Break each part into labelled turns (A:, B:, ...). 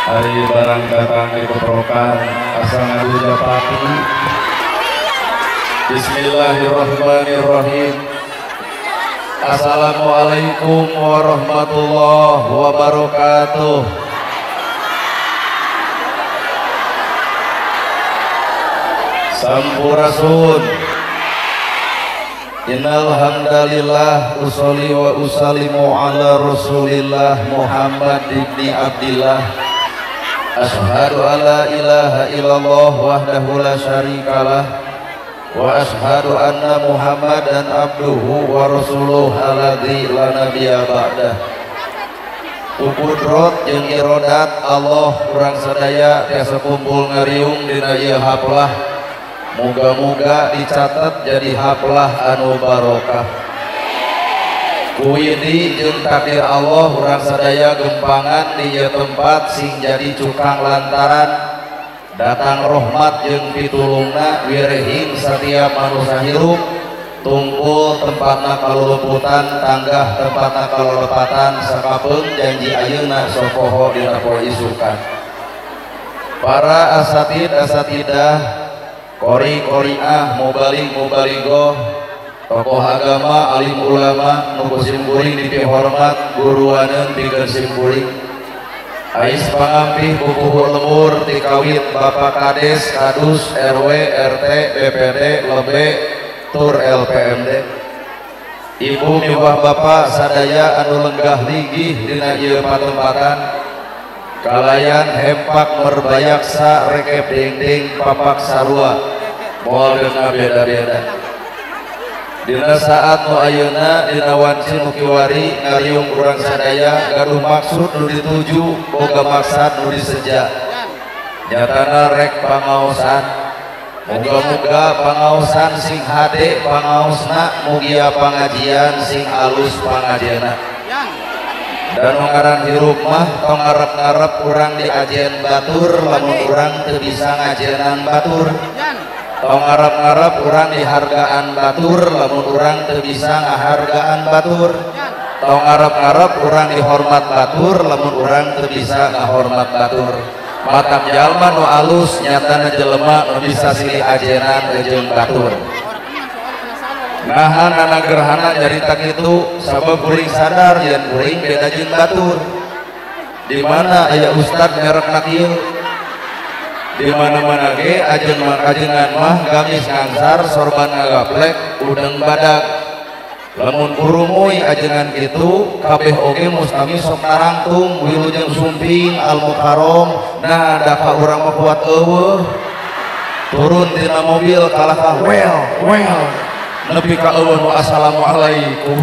A: Ari barang datang di peprokan asa ngadu japati. Bismillahirrahmanirrahim. Assalamualaikum warahmatullahi wabarakatuh. Sampurasun. Innal hamdalillah usolli wa usallimu ala Rasulillah Muhammad ibni Abdillah. Asyhadu alla ilaha illallah wahdahu la syarikalah wa asyhadu anna Muhammadan abduhu wa rasuluh alladzi la nabiyya ba'dah. Kudrot jeung irodat Allah urang sadaya tiasa kumpul ngariung dina ieu haplah. Moga-moga dicatat jadi haplah anu barokah. Kuidi jeung takdir Allah urang sadaya gempangan di ieu tempat sing jadi cukang lantaran datang rahmat jeung pitulungna wirehing setiap manusia hirup tungkul tempatna kaluluputan tanggah tempatna kalolepatan sakapeung janji ayeuna sopoho dina poe isukan. Para asatid asatidah, kori koriah, mubalig mubaligoh, tokoh agama, alim ulama, nu simkuring dipihormat, guruaneun pikeun simkuring. Ais pangampih bubuhu lemur tikawit Bapak Kades, Kadus, RW, RT, BPD, Lebe, tur LPMD. Ibu miwah bapak sadaya anu lenggah linggih dina ieu patempatan. Kalayan hempak merbayaksa rekep dingding papak sarua moal geuna beda-beda. Dina saat nu ayeuna dina wanci nu kiwari ngariung urang sadaya gaduh maksud nu dituju boga maksad nu diseja. Nyatana rek pangaosan. Moga-moga pangaosan sing hade pangaosna, mugia pangajian sing alus pangajianna. Dan ngaran hirup mah tong ngarep-ngarep urang diajen batur lamun urang teu bisa ngajenan batur. Tong ngarep-ngarep urang dihargaan batur lamun urang teu bisa ngahargaan batur. Tong ngarep-ngarep urang dihormat batur lamun urang teu bisa ngahormat batur. Matak jalma nu alus nyatana jelema nu bisa silih ajenan jeung batur. Nahan anak gerhana nyarita kitu sabab kuring sadar yen kuring beda jeung batur. Di mana aya ustad merekna kieu? Di mana-mana ge ajeng makajengan mah gamis ngangsar sorban ngagaplek udeng badak. Lamun kurumuy ajengan kitu kabeh oge mustami sok narangtung wilujeng sumping al mukarrom. Nah da ka urang mah kuat eueuh. Turun tina mobil kalah ka well well nepi ka eueuh nu assalamualaikum.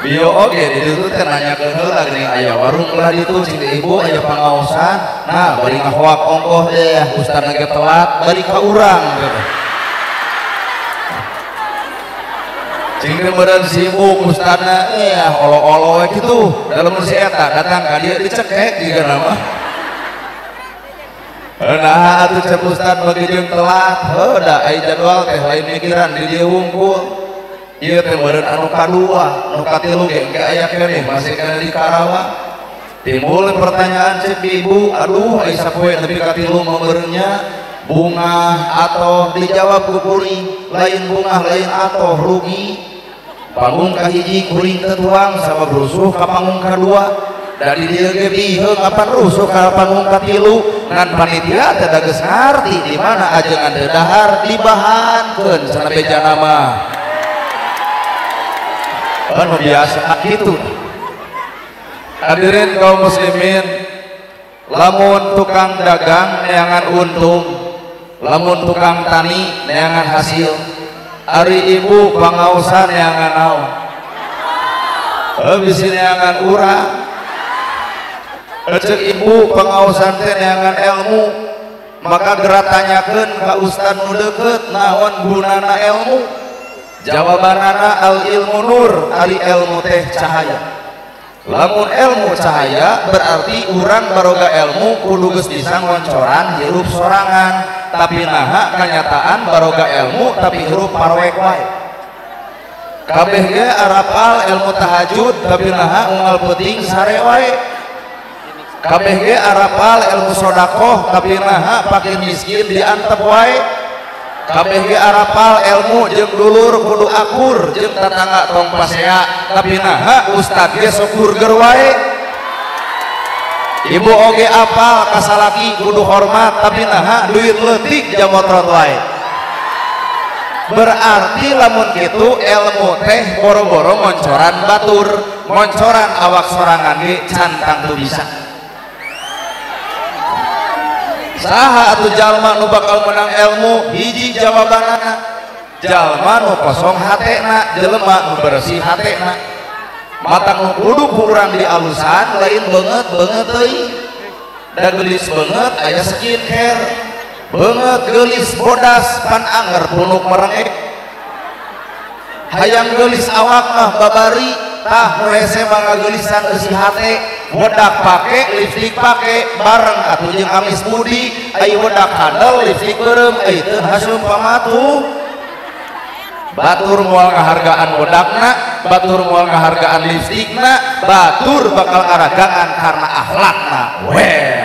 A: Bio oge di ditu teh nanyakeun heula geuning aya warung lah ditu cing ibu aya pangaosan. Nah bari ngahoak ongkoh teh ustadna ge telat bari ka urang gitu. Cing teh meureun sibuk ustadna olo-olo we kitu. Dalam si eta datang ka dieu dicekek jiga mah. Nah atuh cek ustad bagi jeung telat heuh da aya jadwal teh lain mikiran di dieu wungkul. Ieu teh meureun anu kadua, nu katilu ge engke aya keneh masih keneh di Karawang. Timbul pertanyaan cek ibu, aduh ai sapoe nepi ka tilu meureunnya bunga atau dijawab ku kuring, lain bunga lain atau rugi. Panggung kahiji kuring teu tuang sabab rusuh ka panggung kadua. Dari dieu ge biheung apan rusuh ka panggung katilu ngan panitia teh da geus ngarti di mana ajengan teu dahar dibahankeun cenah bejana mah. Kan biasa gitu. Hadirin kaum muslimin, lamun tukang dagang neangan untung, lamun tukang tani neangan hasil, ari ibu pangaosan neangan naon? Bisi neangan urang. Cek ibu pengaosan teh neangan ilmu, maka geura tanyakeun ka ustad nu deukeut naon gunana ilmu. Jawabanana al ilmu nur, ari ilmu teh cahaya. Lamun ilmu cahaya berarti urang baroga ilmu kudu geus bisa ngoncoran hirup sorangan, tapi naha kanyataan baroga ilmu tapi hirup parowek wae. Kabeh ge arapal ilmu tahajud tapi naha unggal peuting sare wae. Kabeh ge arapal ilmu sodakoh tapi naha pakir miskin diantep wae. Kabeh ge arapal ilmu jeung dulur kudu akur jeung tetangga tong pasea tapi naha ustad ge sok burger wae. Ibu oge apal kasalaki kudu hormat tapi naha duit leutik jamotrot wae. Berarti lamun kitu ilmu teh boro-boro moncoran batur, moncoran awak sorangan ge can tangtu bisa. Saha atuh jalma nu bakal menang ilmu? Hiji jawabanana, jalma nu kosong hatena, jelema nu bersih hatena. Matak nu kudu kurang dialusan lain beungeut beungeut teuing. Da geulis beungeut aya skincare. Beungeut geulis bodas pan anger punuk merengek. Hayang geulis awak mah babari tah nu hese mah ngageulisan eusi hate. Wedak pake, lipstik pake, bareng atuh jeung amis budi, ai wedak handel lipstik beureum, ai teu hasum pamatu. Batur moal ngahargaan wedakna, batur moal ngahargaan lipstikna, batur bakal ngaragangan karena akhlakna. Well.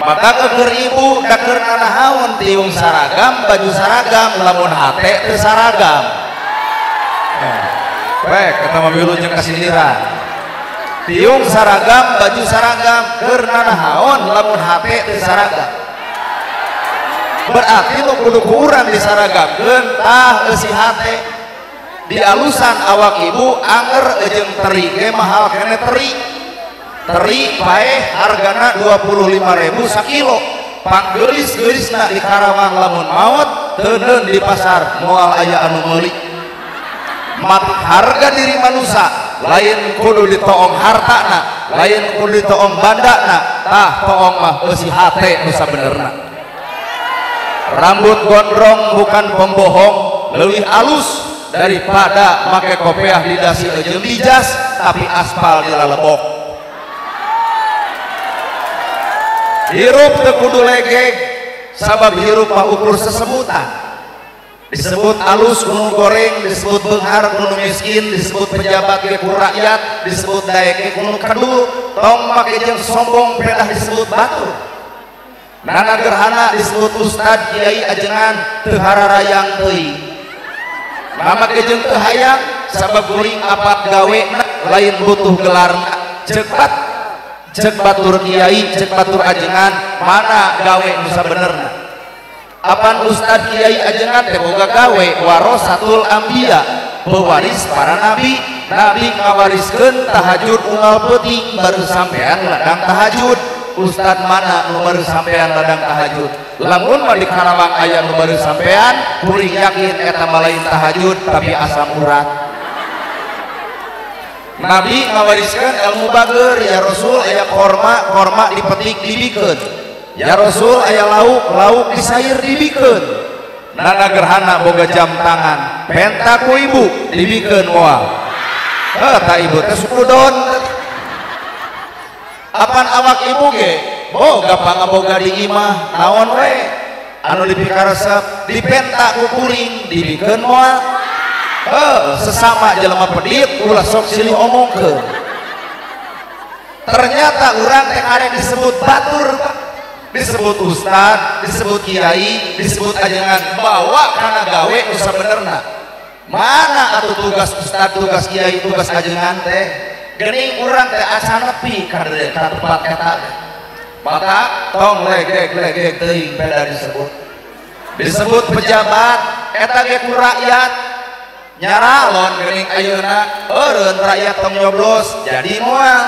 A: Maka keur ibu da keur nanahaon tiung saragam, baju saragam, lamun hate teu saragam. Rek eta mah milu jeung kasindiran. Tiung saragam, baju saragam, keur nanahaon lamun hate teu saragam. Berarti nu kudu ku urang disaragamkeun tah eusi hate. Dialusan awak ibu anger jeung teri ge mahal kene teri. Teri paeh hargana 25.000 sakilo. Panggeulis-geulisna di Karawang lamun maot teuneun di pasar moal aya anu meuli. Mat harga diri manusia lain kudu ditoong hartana, lain kudu ditoong bandana, tah toong mah eusi hate nu sabenerna. Rambut gondrong bukan pembohong, leuwih alus daripada make kopiah di dasi jeung di jas tapi aspal di lalebok. Hirup teu kudu legeg sabab hirup mah ukur sesebutan. Disebut alus kuno goreng, disebut beunghar kuno miskin, disebut pejabat ge ku rakyat, disebut daek ge kuno kedul, tong make jeung sombong pedah disebut batur. Nana gerhana disebut ustad kiai ajengan teu hararayang teuing. Make jeung teu hayang sabab guring apat gawe lain butuh gelarna. Cek batur kiai, cek batur ajengan, mana gawe nu sabenerna. Apan ustad kiai ajengan teh boga gawe warasatul anbiya, pewaris para nabi. Nabi ngawariskeun tahajud unggal peuting baru sampean ladang tahajud. Ustad mana nu baru sampean ladang tahajud? Lamun mah di Karawang aya nu baru sampean, kuring yakin eta mah lain tahajud tapi asam urat. Nabi ngawariskeun ilmu bager, ya Rasul aya korma, korma dipetik dibikeun. Ya Rasul aya lauk, lauk disair dibikeun. Nana gerhana boga jam tangan, penta ku ibu dibikeun moal. Heuh ta ibu teh sukudon. Apan awak ibu ge boga pangaboga di imah naon we anu dipikaresep dipenta ku kuring dibikeun moal. Heuh sesama jelema pedit ulah sok silih omongkeun. Ternyata urang teh karek disebut batur, disebut ustad, disebut kiai, disebut ajengan, bawa kana gawe nu sabenerna. Mana atuh tugas ustad, tugas kiai, tugas ajengan teh? Geuning urang teh asa nepi ka tempat eta. Maka tong legeg-legeg teuing beda disebut. Disebut pejabat, eta ge ku rakyat. Nyaralon geuning ayeuna, eureun rakyat tong nyoblos jadi moal.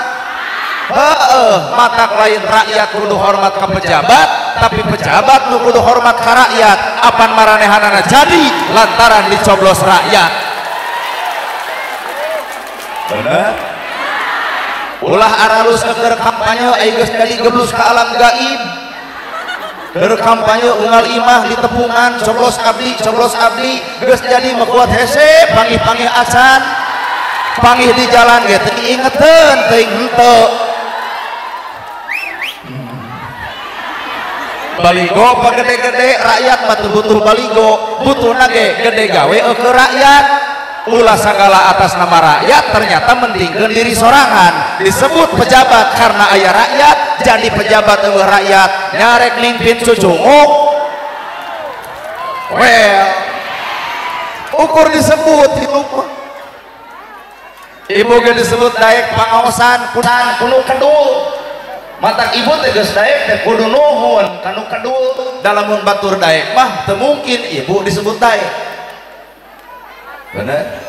A: Heeh, matak lain rakyat kudu hormat ka pejabat, tapi pejabat nu kudu hormat ka rakyat. Apan maranehanana jadi lantaran dicoblos rakyat. Bener? Ulah aralus keur kampanye ai geus jadi geblus ka alam gaib. Keur kampanye unggal imah di tepungan coblos abdi, geus jadi mah kuat hese pangih-pangih acan. Pangih di jalan ge teu ingeteun teuing henteu. Baligo pagede-gede rakyat mah teu butuh baligo, butuhna ge gede gawe ke rakyat. Ulah sagala atas nama rakyat ternyata mentingkeun diri sorangan. Disebut pejabat karena aya rakyat, jadi pejabat eueuh rakyat nyarek mimpin cucunguk. Well, ukur disebut hidup. Ibu ge disebut daek pangaosan kunan kuno kedul. Matak ibu teh geus daek teh kudu nuhun kanu kedul. Dalamun batur daek mah teu mungkin ibu disebut daek. Bener?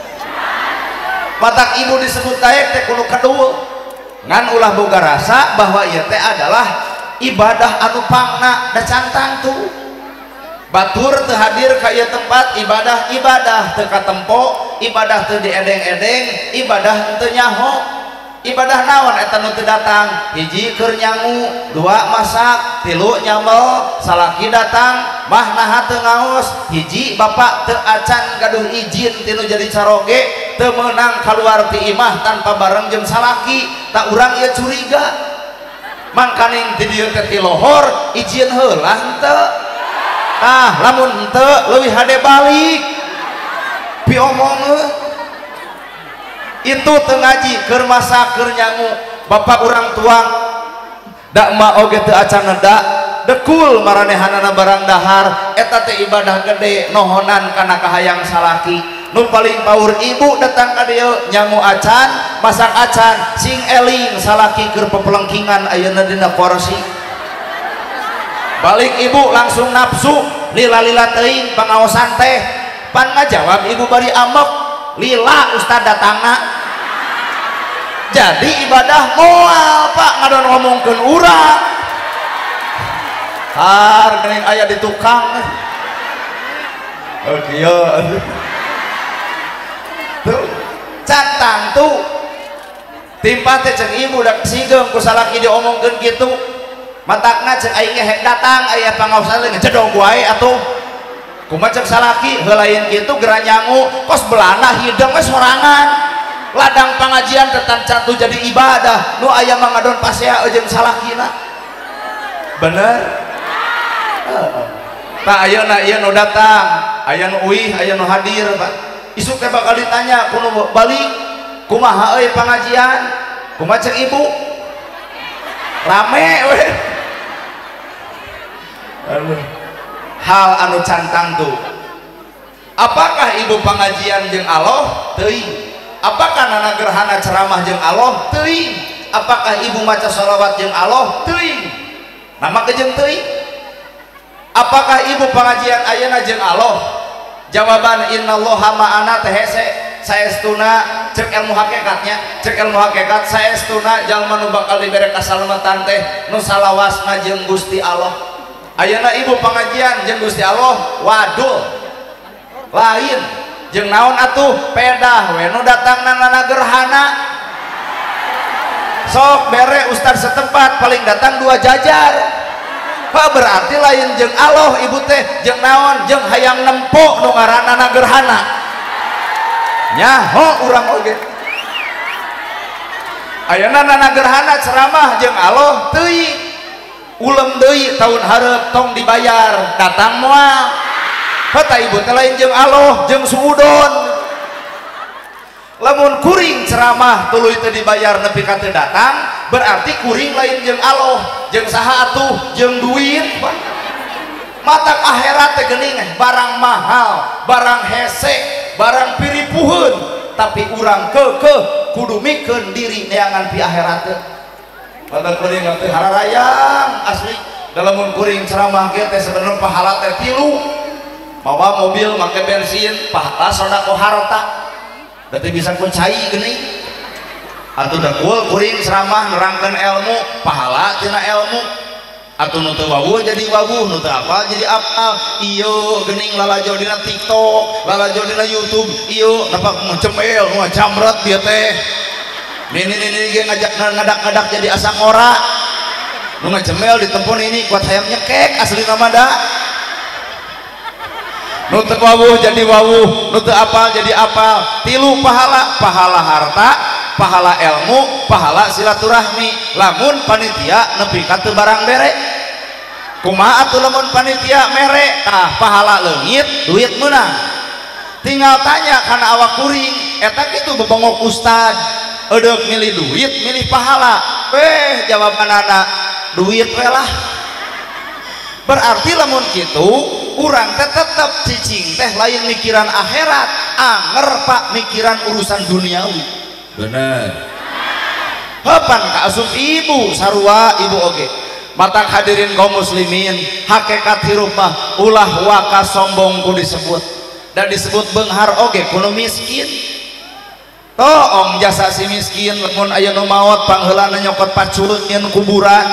A: Matak ibu disebut daek teh kudu kedul. Ngan ulah boga rasa bahwa ieu teh adalah ibadah anu pangna da cantang tuh. Batur teu hadir ka ieu tempat ibadah-ibadah teu katempo, ibadah teu diedeng-edeng, ibadah teu nyaho. Ibadah naon eta nu teu datang? Hiji keur nyangu, dua masak, tilu nyambel, salaki datang, mah naha teu ngaos, hiji bapak teu acan gaduh izin tinu jadi caroge, teu meunang kaluar ti imah tanpa bareng jeung salaki, tak urang ieu curiga. Mangkaning ti dieu teh ti lohor, izin heula henteu. Tah lamun henteu leuwih hade balik. Piomongeun. Itu teu ngaji keur masak keur nyangu bapak urang tuang dak ma oge teu acan neda dekul maranehanana barang dahar eta teh ibadah gede nohonan kana kahayang salaki. Nu paling paur ibu datang ka dieu nyangu acan masak acan sing eling salaki keur pepelengkingan ayeuna dina korsi. Balik ibu langsung nafsu lila-lila teuing pangaosan teh pan ngajawab ibu bari amek lila ustad datangna. Jadi ibadah moal pak ngadon ngomongkeun urang har geuning aya di tukang. Oh kieu tuh cantang tuh timpa teh ceuk ibu dak sigeung ku salaki diomongkeun kitu. Matakna ceuk aing ge hek datang aya pangaosan ngejedog wae atuh. Kumaha ceuk salaki heulain kitu geura nyangu kos belana hideung we sorangan. Ladang pengajian tetang catu jadi ibadah nu aya mah ngadon pasea jeung salakina. Bener? Heeh. Tah ayeuna ieu nu datang, aya nu uih, aya nu hadir, Pak. Isuk teh bakal ditanya ku nu balik, kumaha euy pangajian? Kumaha ceuk ibu? Rame we. Aduh. Hal anu cantang tuh. Apakah ibu pengajian jeung Allah? Teuing. Apakah nana gerhana ceramah jeung Allah? Teuing. Apakah ibu maca sholawat jeung Allah? Teuing. Nama kejeung teuing. Apakah ibu pengajian ayeuna jeung Allah? Jawaban innallaha ma'ana teh hese saestuna cek ilmu hakikatnya, cek ilmu hakikat saestuna jalma nu bakal dibere kasalamatan teh nu salawasna jeung Gusti Allah. Ayeuna ibu pengajian jeung Gusti Allah waduh lain jeung naon atuh pedah we nu datangna nana gerhana. Sok bere ustad setempat paling datang dua jajar. Pak berarti lain jeung Allah ibu teh jeung naon jeung hayang nempo nu ngaranna gerhana. Nyaho urang oge. Ayeuna nana gerhana ceramah jeung Allah teuing. Ulem deui tahun hareup tong dibayar datang moal. Heta ibu teh lain jeung Allah jeung suudon. Lamun kuring ceramah tuluy teu dibayar nepi ka teu datang berarti kuring lain jeung Allah jeung saha atuh jeung duit. Matak akhirat teh geuning barang mahal, barang hese, barang piripuheun, tapi urang keukeuh kudu mikeun diri neangan pi akhirat teh. Matak kuring teh hararayang asli dalam kuring ceramah ge teh sebenarnya pahala teh tilu. Mawa mobil make bensin pahala sedekah harta. Berarti bisa kuncai geuning. Atuh dakul kuring ceramah nerangkeun ilmu pahala tina ilmu. Atuh nu teu wawuh jadi wawuh, nu teu apal jadi apal. Ieu geuning lalajo dina TikTok, lalajo dina YouTube, ieu napak cemel nu jamret ieu teh. Nini ge ngajak ngadak-ngadak jadi asa ngora. Nu ngacemel ditempon ini kuat hayang nyekek asli nama da. Nu teu wawuh jadi wawuh, nu teu apal jadi apal. Tilu pahala, pahala harta, pahala ilmu, pahala silaturahmi. Lamun panitia nepi ka teu barang bere. Kumaha atuh lamun panitia mere? Tah pahala leungit, duit meunang. Tinggal tanya kana awak kuring eta kitu bebongok ustad edeuk milih duit milih pahala. Jawabanana duit we lah. Berarti lamun kitu urang teh tetep cicing teh lain mikiran akhirat, anger pak mikiran urusan duniawi.
B: Bener.
A: Hepan kaasup ibu sarua ibu oge. Matak hadirin kaum muslimin, hakikat hirup mah ulah waka sombong ku disebut dan disebut beunghar oge kuno miskin. Toong jasa si miskin lamun aya nu maot pangheulana nyokot pacul nyeun kuburan,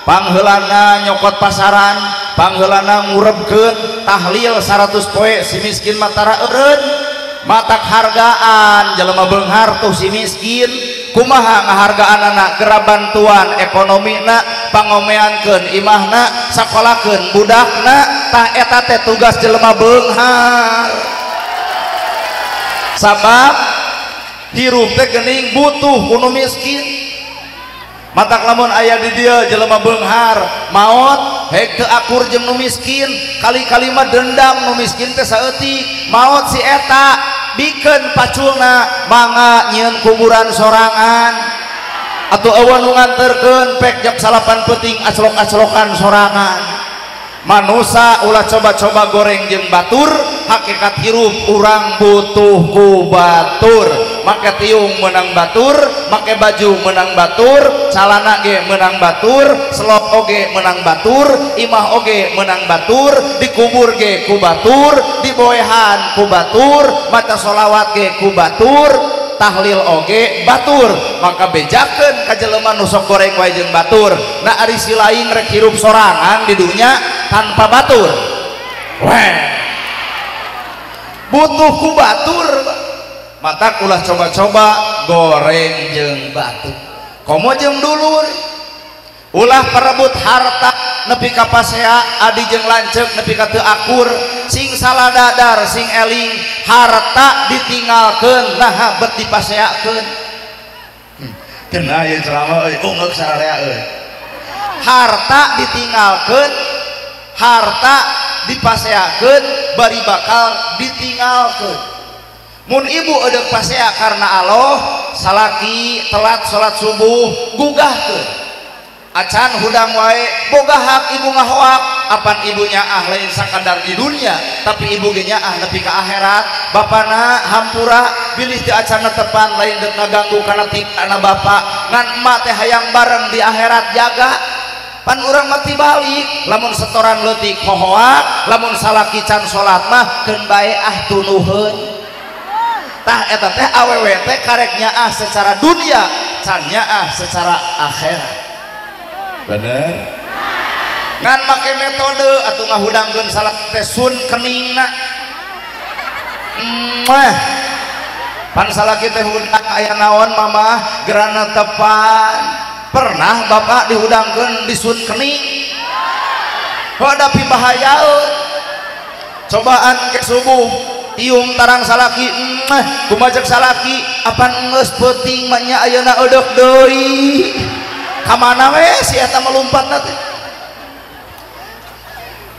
A: pangheulana nyokot pasaran, pangheulana ngurebkeun tahlil 100 poe si miskin mah tara eureun. Matak hargaan jelema beunghar tuh si miskin. Kumaha ngahargaanana gera bantuan ekonomina, pangomeankeun imahna, sakolakeun budakna, tah eta teh tugas jelema beunghar. Sabab hirup teh geuning butuh kuno miskin. Matak lamun aya di dieu jelema beunghar maot hek teu akur jeung nu miskin, kali-kali mah dendam nu miskin teh saeutik, maot si eta bikeun paculna mangga nyieun kuburan sorangan atuh eueuh nu nganterkeun pek jam 9 peuting aclok-aclokan sorangan. Manusa ulah coba-coba goreng jeung batur, hakikat hirup urang butuh ku batur. Make tiung menang batur, make baju menang batur, calana ge menang batur, selop oge menang batur, imah oge menang batur, dikubur ge ku batur, diboehan ku batur, maca solawat ge ku batur, tahlil oge batur. Maka bejakeun ka jelema nu sok goreng wae jeung batur. Nah ari si lain rek hirup sorangan di dunya tanpa batur. Weh. Butuh ku batur. Matak ulah coba-coba goreng jeung batu. Komo jeung dulur. Ulah perebut harta nepi ka pasea adi jeung lanceuk nepi ka teu akur, sing saladadar sing eling, harta ditinggalkeun naha bet dipaseakeun. Kena ieu ceramah euy, ungeuk sararea euy. Harta ditinggalkeun, harta dipaseakeun bari bakal ditinggalkeun. Mun ibu eudeuk pasea karena Allah, salaki telat salat subuh gugahkeun. Acan hudang wae boga hak ibu ngahoak, apan ibunya ah lain sakadar di dunia tapi ibu ge nyaah nepi ka akhirat. Bapana hampura bilih teu acan netepan lain deuk ngaganggu kana tingkahna bapa, ngan emak teh hayang bareng di akhirat jaga. Pan urang mati balik lamun setoran leutik hohoak, lamun salaki can salat mah keun bae ah tunuheun. Tah eta teh awewe teh karek nyaah secara dunia can nyaah secara akhirat.
B: Bener.
A: Ngan make metode atuh ngahudangkeun salah teh sun keningna. Muah. Pan salaki teh hudang aya naon mamah gerana tepan. Pernah bapak dihudangkeun di sun kening? Hadapi bahayaeun. Cobaan ke subuh tiung tarang salaki, muah, kumajek salaki apan geus peuting mah nya ayeuna eudeuk deui. Kamana we si eta melumpatna teh.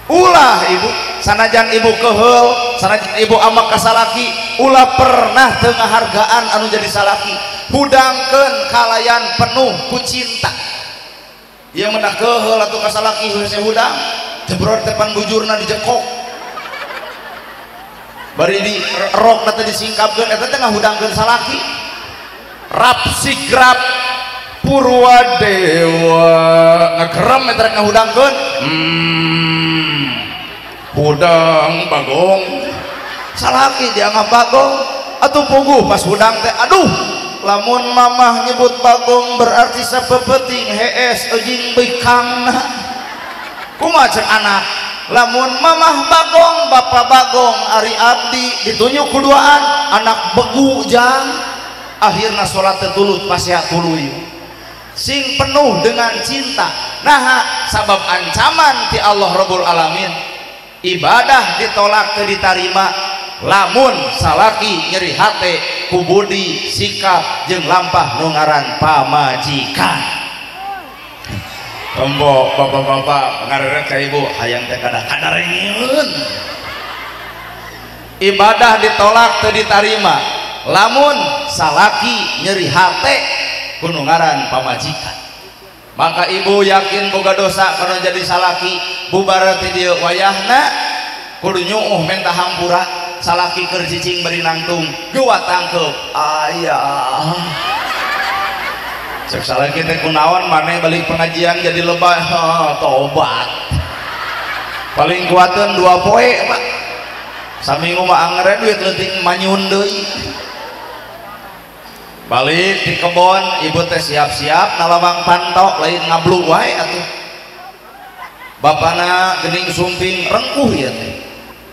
A: Ulah ibu, sanajan ibu keheul, sanajan ibu amak ka salaki, ulah pernah teu ngahargaan anu jadi salaki. Hudangkeun kalayan penuh ku cinta. Ieu mah keheul atuh ka salaki hese hudang, jebrot teh pan bujurna dijekok. Bari di rokna teh disingkapkeun eta teh ngahudangkeun salaki. Rap sigrap Purwa Dewa ngegerem eta rek ngahudangkeun. Hudang bagong. Salaki dianggap bagong atuh puguh pas hudang teh aduh lamun mamah nyebut bagong berarti sapepeting hees eujing bikangna. Kumaha cek anak lamun mamah bagong bapak bagong ari abdi ditunjuk kuduaan anak begu jang. Akhirna salat teh tulut pasea tuluy sing penuh dengan cinta. Nah sabab ancaman ti Allah Rabbul Alamin, ibadah ditolak teu ditarima lamun salaki nyeri hate ku budi sikap jeung lampah nu ngaran pamajikan. Tombo bapak-bapak ngareret ka ibu hayang teh kada-kadarengeun. Ibadah ditolak teu ditarima lamun salaki nyeri hate kudu ngaran pamajikan. Maka ibu yakin boga dosa kana jadi salaki, bubar ti dieu wayahna kudu nyuuh menta hampura, salaki keur cicing bari nangtung gewa tangkeup ayah. Cek salaki teh kunaon maneh balik pengajian jadi lebay, tobat. Paling kuateun 2 poe Pak. Saminggu mah angere duit leutik manyun deui. Balik di kebon ibu teh siap-siap nalawang pantok lain ngablu wae atuh. Bapana geuning sumping rengkuh ieu teh.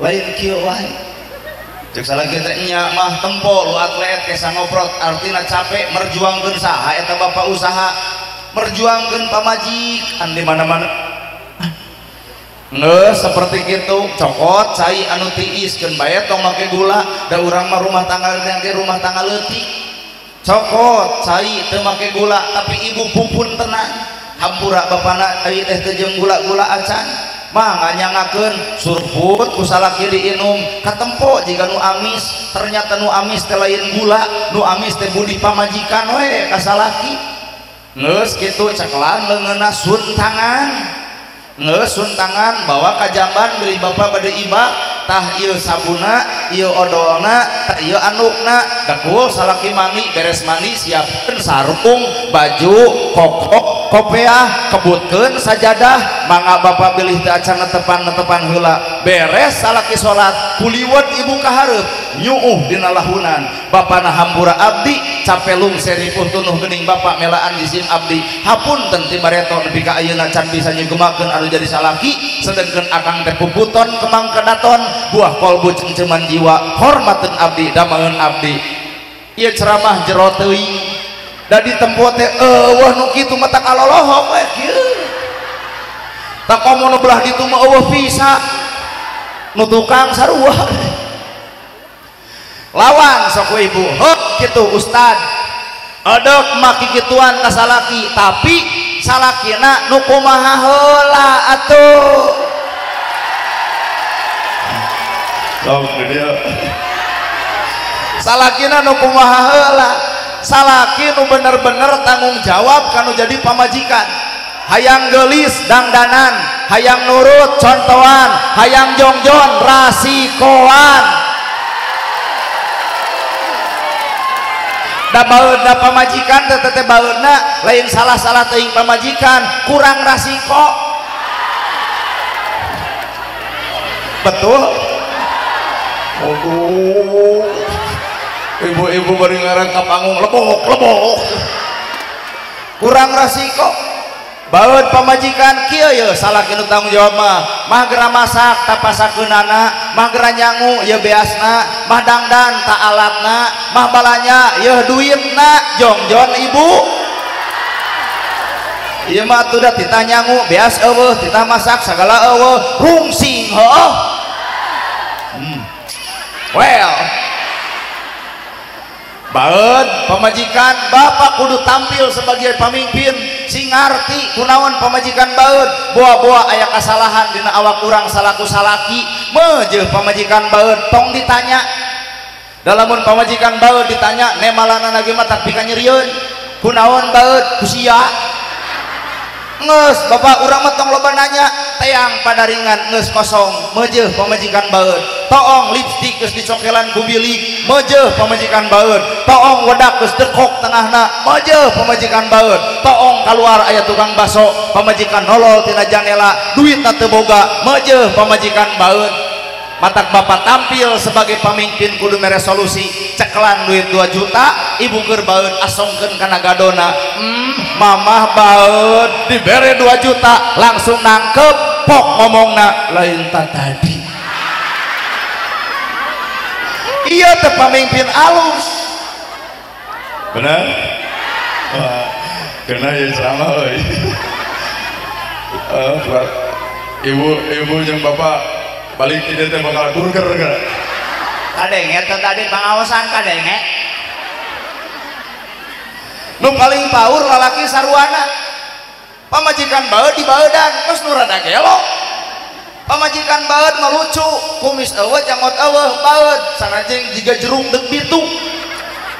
A: Lain kieu wae. Cek salaki teh nya mah tempo lu atlet ke sangoprot artina capek merjuangkeun saha eta bapak usaha merjuangkeun pamajikan di mana-mana. Ngeus seperti kitu cokot cai anu tiis keun bae tong make gula da urang mah rumah tangga teh rumah tangga leutik. Cokot cai teu make gula tapi ibu pupun tenang hampura bapana cai teh teu jeung gula-gula acan mah nganyangakeun surput ku salaki diinum katempo jiga nu amis ternyata nu amis teh lain gula nu amis teh budi pamajikan we ka salaki. Geus kitu cekelan leungeunna sun tangan, geus sun tangan bawa ka jamban beli bapak bade ibak tah ieu sabuna ieu odolna tah ieu andukna dakul salaki mandi beres mandi siapkeun sarung baju kokok kopeah kebutkeun sajadah mangga bapak bilih teu acan netepan-netepan heula beres salaki salat kuliwet ibu ka hareup nyuuh dina lahunan bapana hampura abdi capelung seripuh tunuh geuning bapak melaan jisim abdi hapunten ti bareto nepi ka ayeuna can bisa nyugemakeun anu jadi salaki sedengkeun akang teh puputon kemang kedaton buah kolbu cengceman jiwa hormateun abdi damangeun abdi. Ieu ceramah jero teuing da di tempo teh eueuh nu kitu mah tak aloloho we kieu tak komo nu belah ditu mah eueuh bisa nu tukang sarua lawan sok ibu heuh kitu ustad edek maki kituan ka salaki tapi salakina nu kumaha heula atuh.
B: Sok dia
A: salakina nu kumaha heula, salaki nu bener-bener tanggung jawab kanu jadi pamajikan, hayang geulis dangdanan, hayang nurut contohan, hayang jongjon rasikoan. Da baeudna pamajikan teh teh baeudna lain salah-salah teuing pamajikan kurang rasiko. Betul?
B: Aduh, ibu-ibu bari ngarang ka panggung lebok lebok
A: kurang rasiko. Baeud pamajikan kieu ye salaki nu tanggung jawab mah mah geura masak tapasakeunana, mah geura nyangu ye beasna, mah dangdan ta alatna, mah balanya ye duitna jongjon ibu. Ieu mah atuh da titah nyangu beas eueuh, titah masak sagala eueuh, rungsing heueuh. Well, baeud pamajikan bapak kudu tampil sebagai pamimpin sing ngarti kunaon pamajikan baeud boa-boa aya kasalahan dina awak urang salaku salaki meujeuh pamajikan baeud tong ditanya. Dalamun pamajikan baeud ditanya nemalana ge mah tak pikanyerieun kunaon baeud ku sia. Geus bapak urang mah tong loba nanya teang padaringan geus kosong meujeuh pamajikan baeud toong lipstik geus dicokelan ku bilik meujeuh pamajikan baeud toong wedak geus dekok tengahna meujeuh pamajikan baeud toong kaluar aya tukang baso pamajikan nolol tina janela duitna teu boga meujeuh pamajikan baeud. Matak bapak tampil sebagai pamimpin kudu mere solusi cekelan duit 2 juta ibu keur baeud asongkeun kana gadona mamah baeud dibere 2 juta langsung nangkep pok ngomongna lain ta tadi. Iya teh pamimpin alus.
B: Bener? Wah, kena ya ceramah euy. Ibu jeung bapak balik tidak teh bakal burger kan?
A: Kadenge teh tadi pangaosan kadenge. Nu paling paur lalaki saruana. Pamajikan baeud dibaeudan geus nu rada gelo. Pamajikan baeud mah lucu, kumis eueuh janggot eueuh baeud, sanajan jiga jeruk deuk bitu.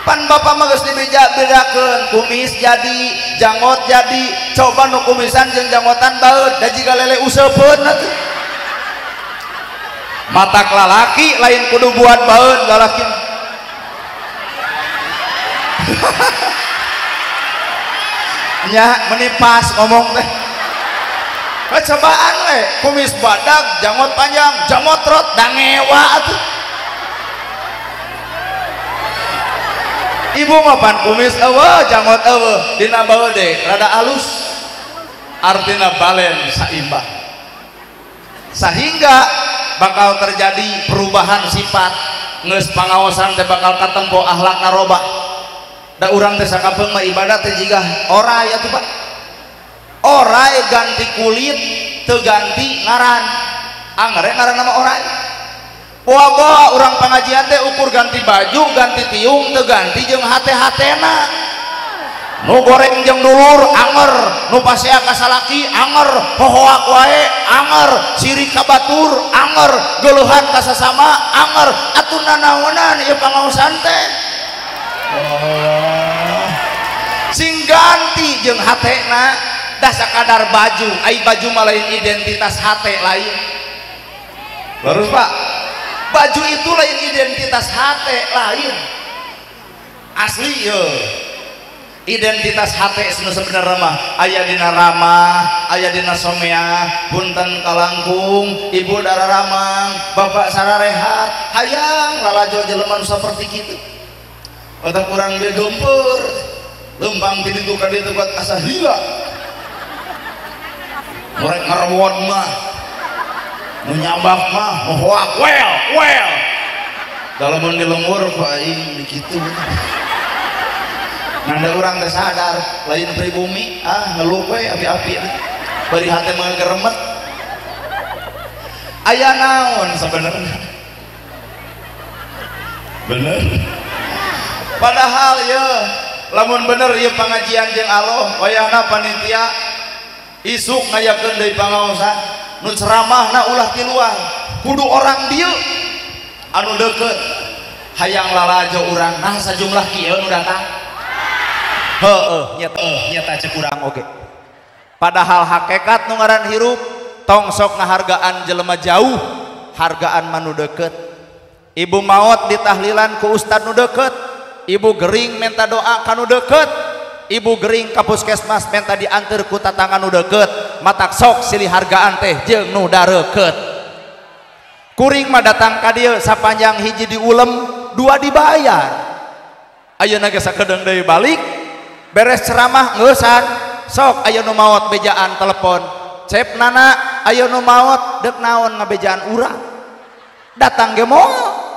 A: Pan bapak mah geus dibeja-bedakeun, kumis jadi, janggot jadi, coba nu kumisan jeung janggotan baeud, da jiga lele useupeun atuh. Matak lalaki lain kudu buat baeud lalaki. Nya meni pas ngomong teh. Cobaan we, kumis badag, janggot panjang, jamotrot, da ngewa atuh. Ibu mah pan kumis eueuh, janggot eueuh, dina baeud deui rada alus. Artina balen saimbang. Sehingga bakal terjadi perubahan sifat, geus pangaosan teh bakal katempo akhlakna robah. Da urang teh sakapeung mah ibadah teh jiga oray atuh Pak. Oray ganti kulit teu ganti ngaran. Angger ngaran nama oray. Boa-boa urang pengajian teh ukur ganti baju, ganti tiung, teu ganti jeung hate-hatena. Nu goreng jeung dulur anger, nu pasea ka salaki anger, hohoak wae anger, sirik ka batur anger, geuleuhan ka sasama anger, atuh nanaonan ieu pangaosan teh. Sing ganti jeung hatena, dah sakadar baju, ai baju mah lain identitas hate lain. Terus Pak, baju itu lain identitas hate lain. Asli ye. Identitas hate sebenarnya mah aya dina ramah, aya dina someah, punten kalangkung, ibu dara ramang, bapak sararehat, hayang lalajo jelema nu saperti kitu. Otak urang ge geumpeur, lempang ti ditu ka ditu kuat asa lila. Murek ngarewon mah, nu nyambak mah, nu hoak well, well. Dalamun di lembur ku aing kitu. Nanda urang teh sadar, lain pribumi, ah ngeluh we api-api. Bari hate mah geremet. Aya naon sebenarnya? Bener. Padahal ye, lamun bener ieu pangajian jeung Allah, wayahna panitia isuk ngayakeun deui pangaosan, nu ceramahna ulah ti luar, kudu orang dieu anu deukeut. Hayang lalajo urang, nah sajumlah kieu nu datang. Heeh, nyata cek urang oge. Padahal hakikat nu ngaran hirup tong sok ngahargaan jelema jauh, hargaan mah nu deukeut. Ibu maot ditahlilan ku ustad nu deukeut, ibu gering minta doa ka nu deukeut, ibu gering ka puskesmas minta dianteur ku tatangga nu deukeut, matak sok silih hargaan teh jeung nu dareukeut. Kuring mah datang ka dieu sapanjang hiji diulem, dua dibayar. Ayeuna ge sakedeung deui balik, beres ceramah ngeusan, sok aya nu maot bejaan telepon, cep nana aya nu maot deuk naon ngabejaan urang, datang ge moal.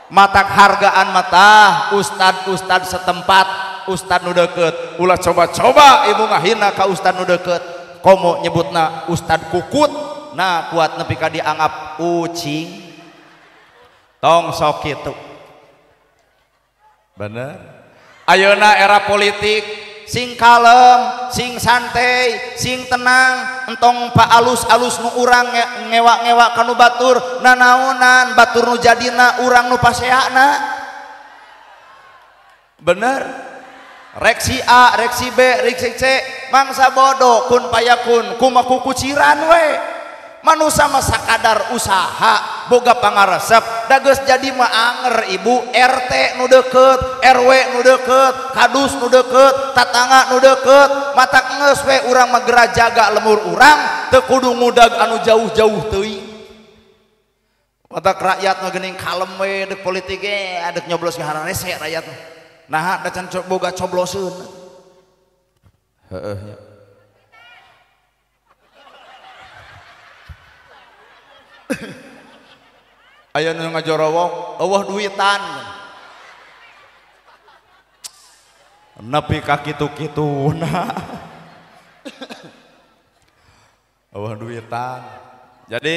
A: Matak hargaan mata ustad-ustad setempat, ustad nu deukeut, ulah coba-coba ibu ngahina ka ustad nu deukeut, komo nyebutna ustad kukut, nah kuat nepi ka dianggap ucing. Tong sok kitu. Bener. Ayeuna era politik sing kalem, sing santai, sing tenang, entong pa alus-alus nu urang ngewa-ngewa kanu batur, nanaonan batur nu jadina urang nu paseana. Bener. Rek si A, rek si B, rek si C, mangsa bodoh kun payakun kumakukuciran we. Manusia mah sakadar usaha boga pangaresep da geus jadi mah anger ibu RT nu deukeut, RW nu deukeut, kadus nu deukeut, tatangga nu deukeut, matak geus we urang mah geura jaga lemur urang teu kudu ngudag anu jauh-jauh teuing. Matak rakyat mah geuning kalem we deuk politik ge deuk nyoblos ge hararese rakyat mah. Naha da can boga cobloseun. Heeh nya. Aya nu ngajorowok eueuh duitan nepi ka kitu-kituna eueuh duitan. Jadi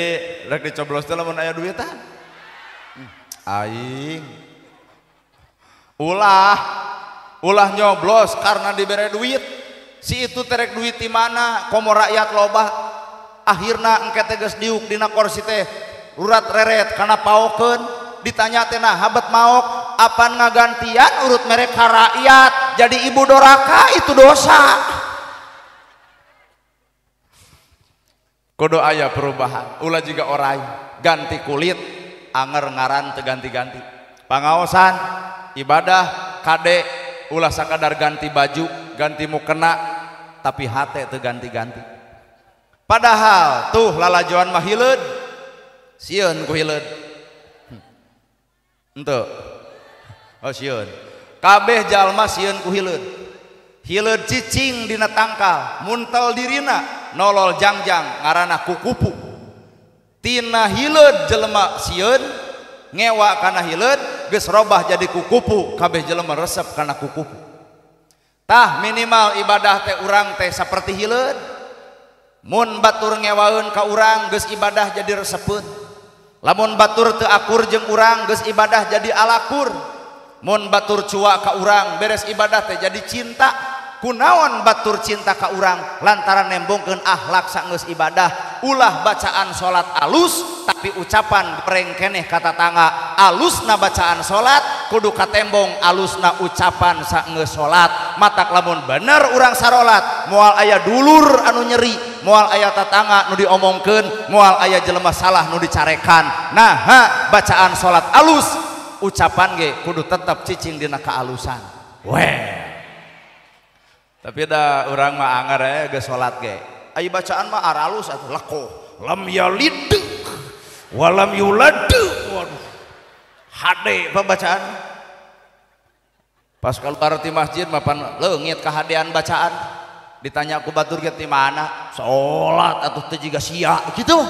A: rek dicoblos teh lamun aya duitan aing ulah ulah nyoblos karena dibere duit. Si itu terek duit di mana komo rakyat loba. Akhirna engke teh geus diuk dina kursi teh urat reret kana paokeun ditanya teh nah habat maok apan ngagantian urut mereka rakyat jadi ibu doraka itu dosa. Kudu aya perubahan ulah juga orai ganti kulit anger ngaran teu ganti-ganti. Pangaosan ibadah kade ulah sakadar ganti baju ganti mukena tapi hate teu ganti-ganti. Padahal tuh lalajoan mah hileud sieun ku hileud henteu oh sieun kabeh jalma sieun ku hileud. Hileud cicing dina tangkal muntel dirina nolol jangjang ngaranna kukupu. Tina hileud jelema sieun ngewa kana hileud geus robah jadi kukupu kabeh jelema resep kana kukupu. Tah minimal ibadah teh urang teh saperti hileud mun batur ngewaeun ka urang geus ibadah jadi resepeun. Lamun batur teu akur jeung urang geus ibadah jadi alakur. Mun batur cuak ka urang beres ibadah teh jadi cinta. Kunaon batur cinta ka urang lantaran nembongkeun akhlak saenggeus ibadah. Ulah bacaan salat alus tapi ucapan goreng keneh ka tatangga. Alusna bacaan salat kudu katembong alusna ucapan saenggeus salat. Matak lamun bener urang sarolat moal aya dulur anu nyeri, moal aya tatangga nu diomongkeun, moal aya jelema salah nu dicarekan. Nah, bacaan salat alus ucapan ge kudu tetep cicing dina kaalusan. Weh. Tapi da urang mah anger geus salat ge. Ai bacaan mah aralus atuh leko. Lam yalid walam yulad. Waduh. Hade pembacaan. Pas keluar ti masjid mah pan leungit kahadean bacaan. Ditanya ku batur ge ti mana? Salat atuh teu jiga sia kitu.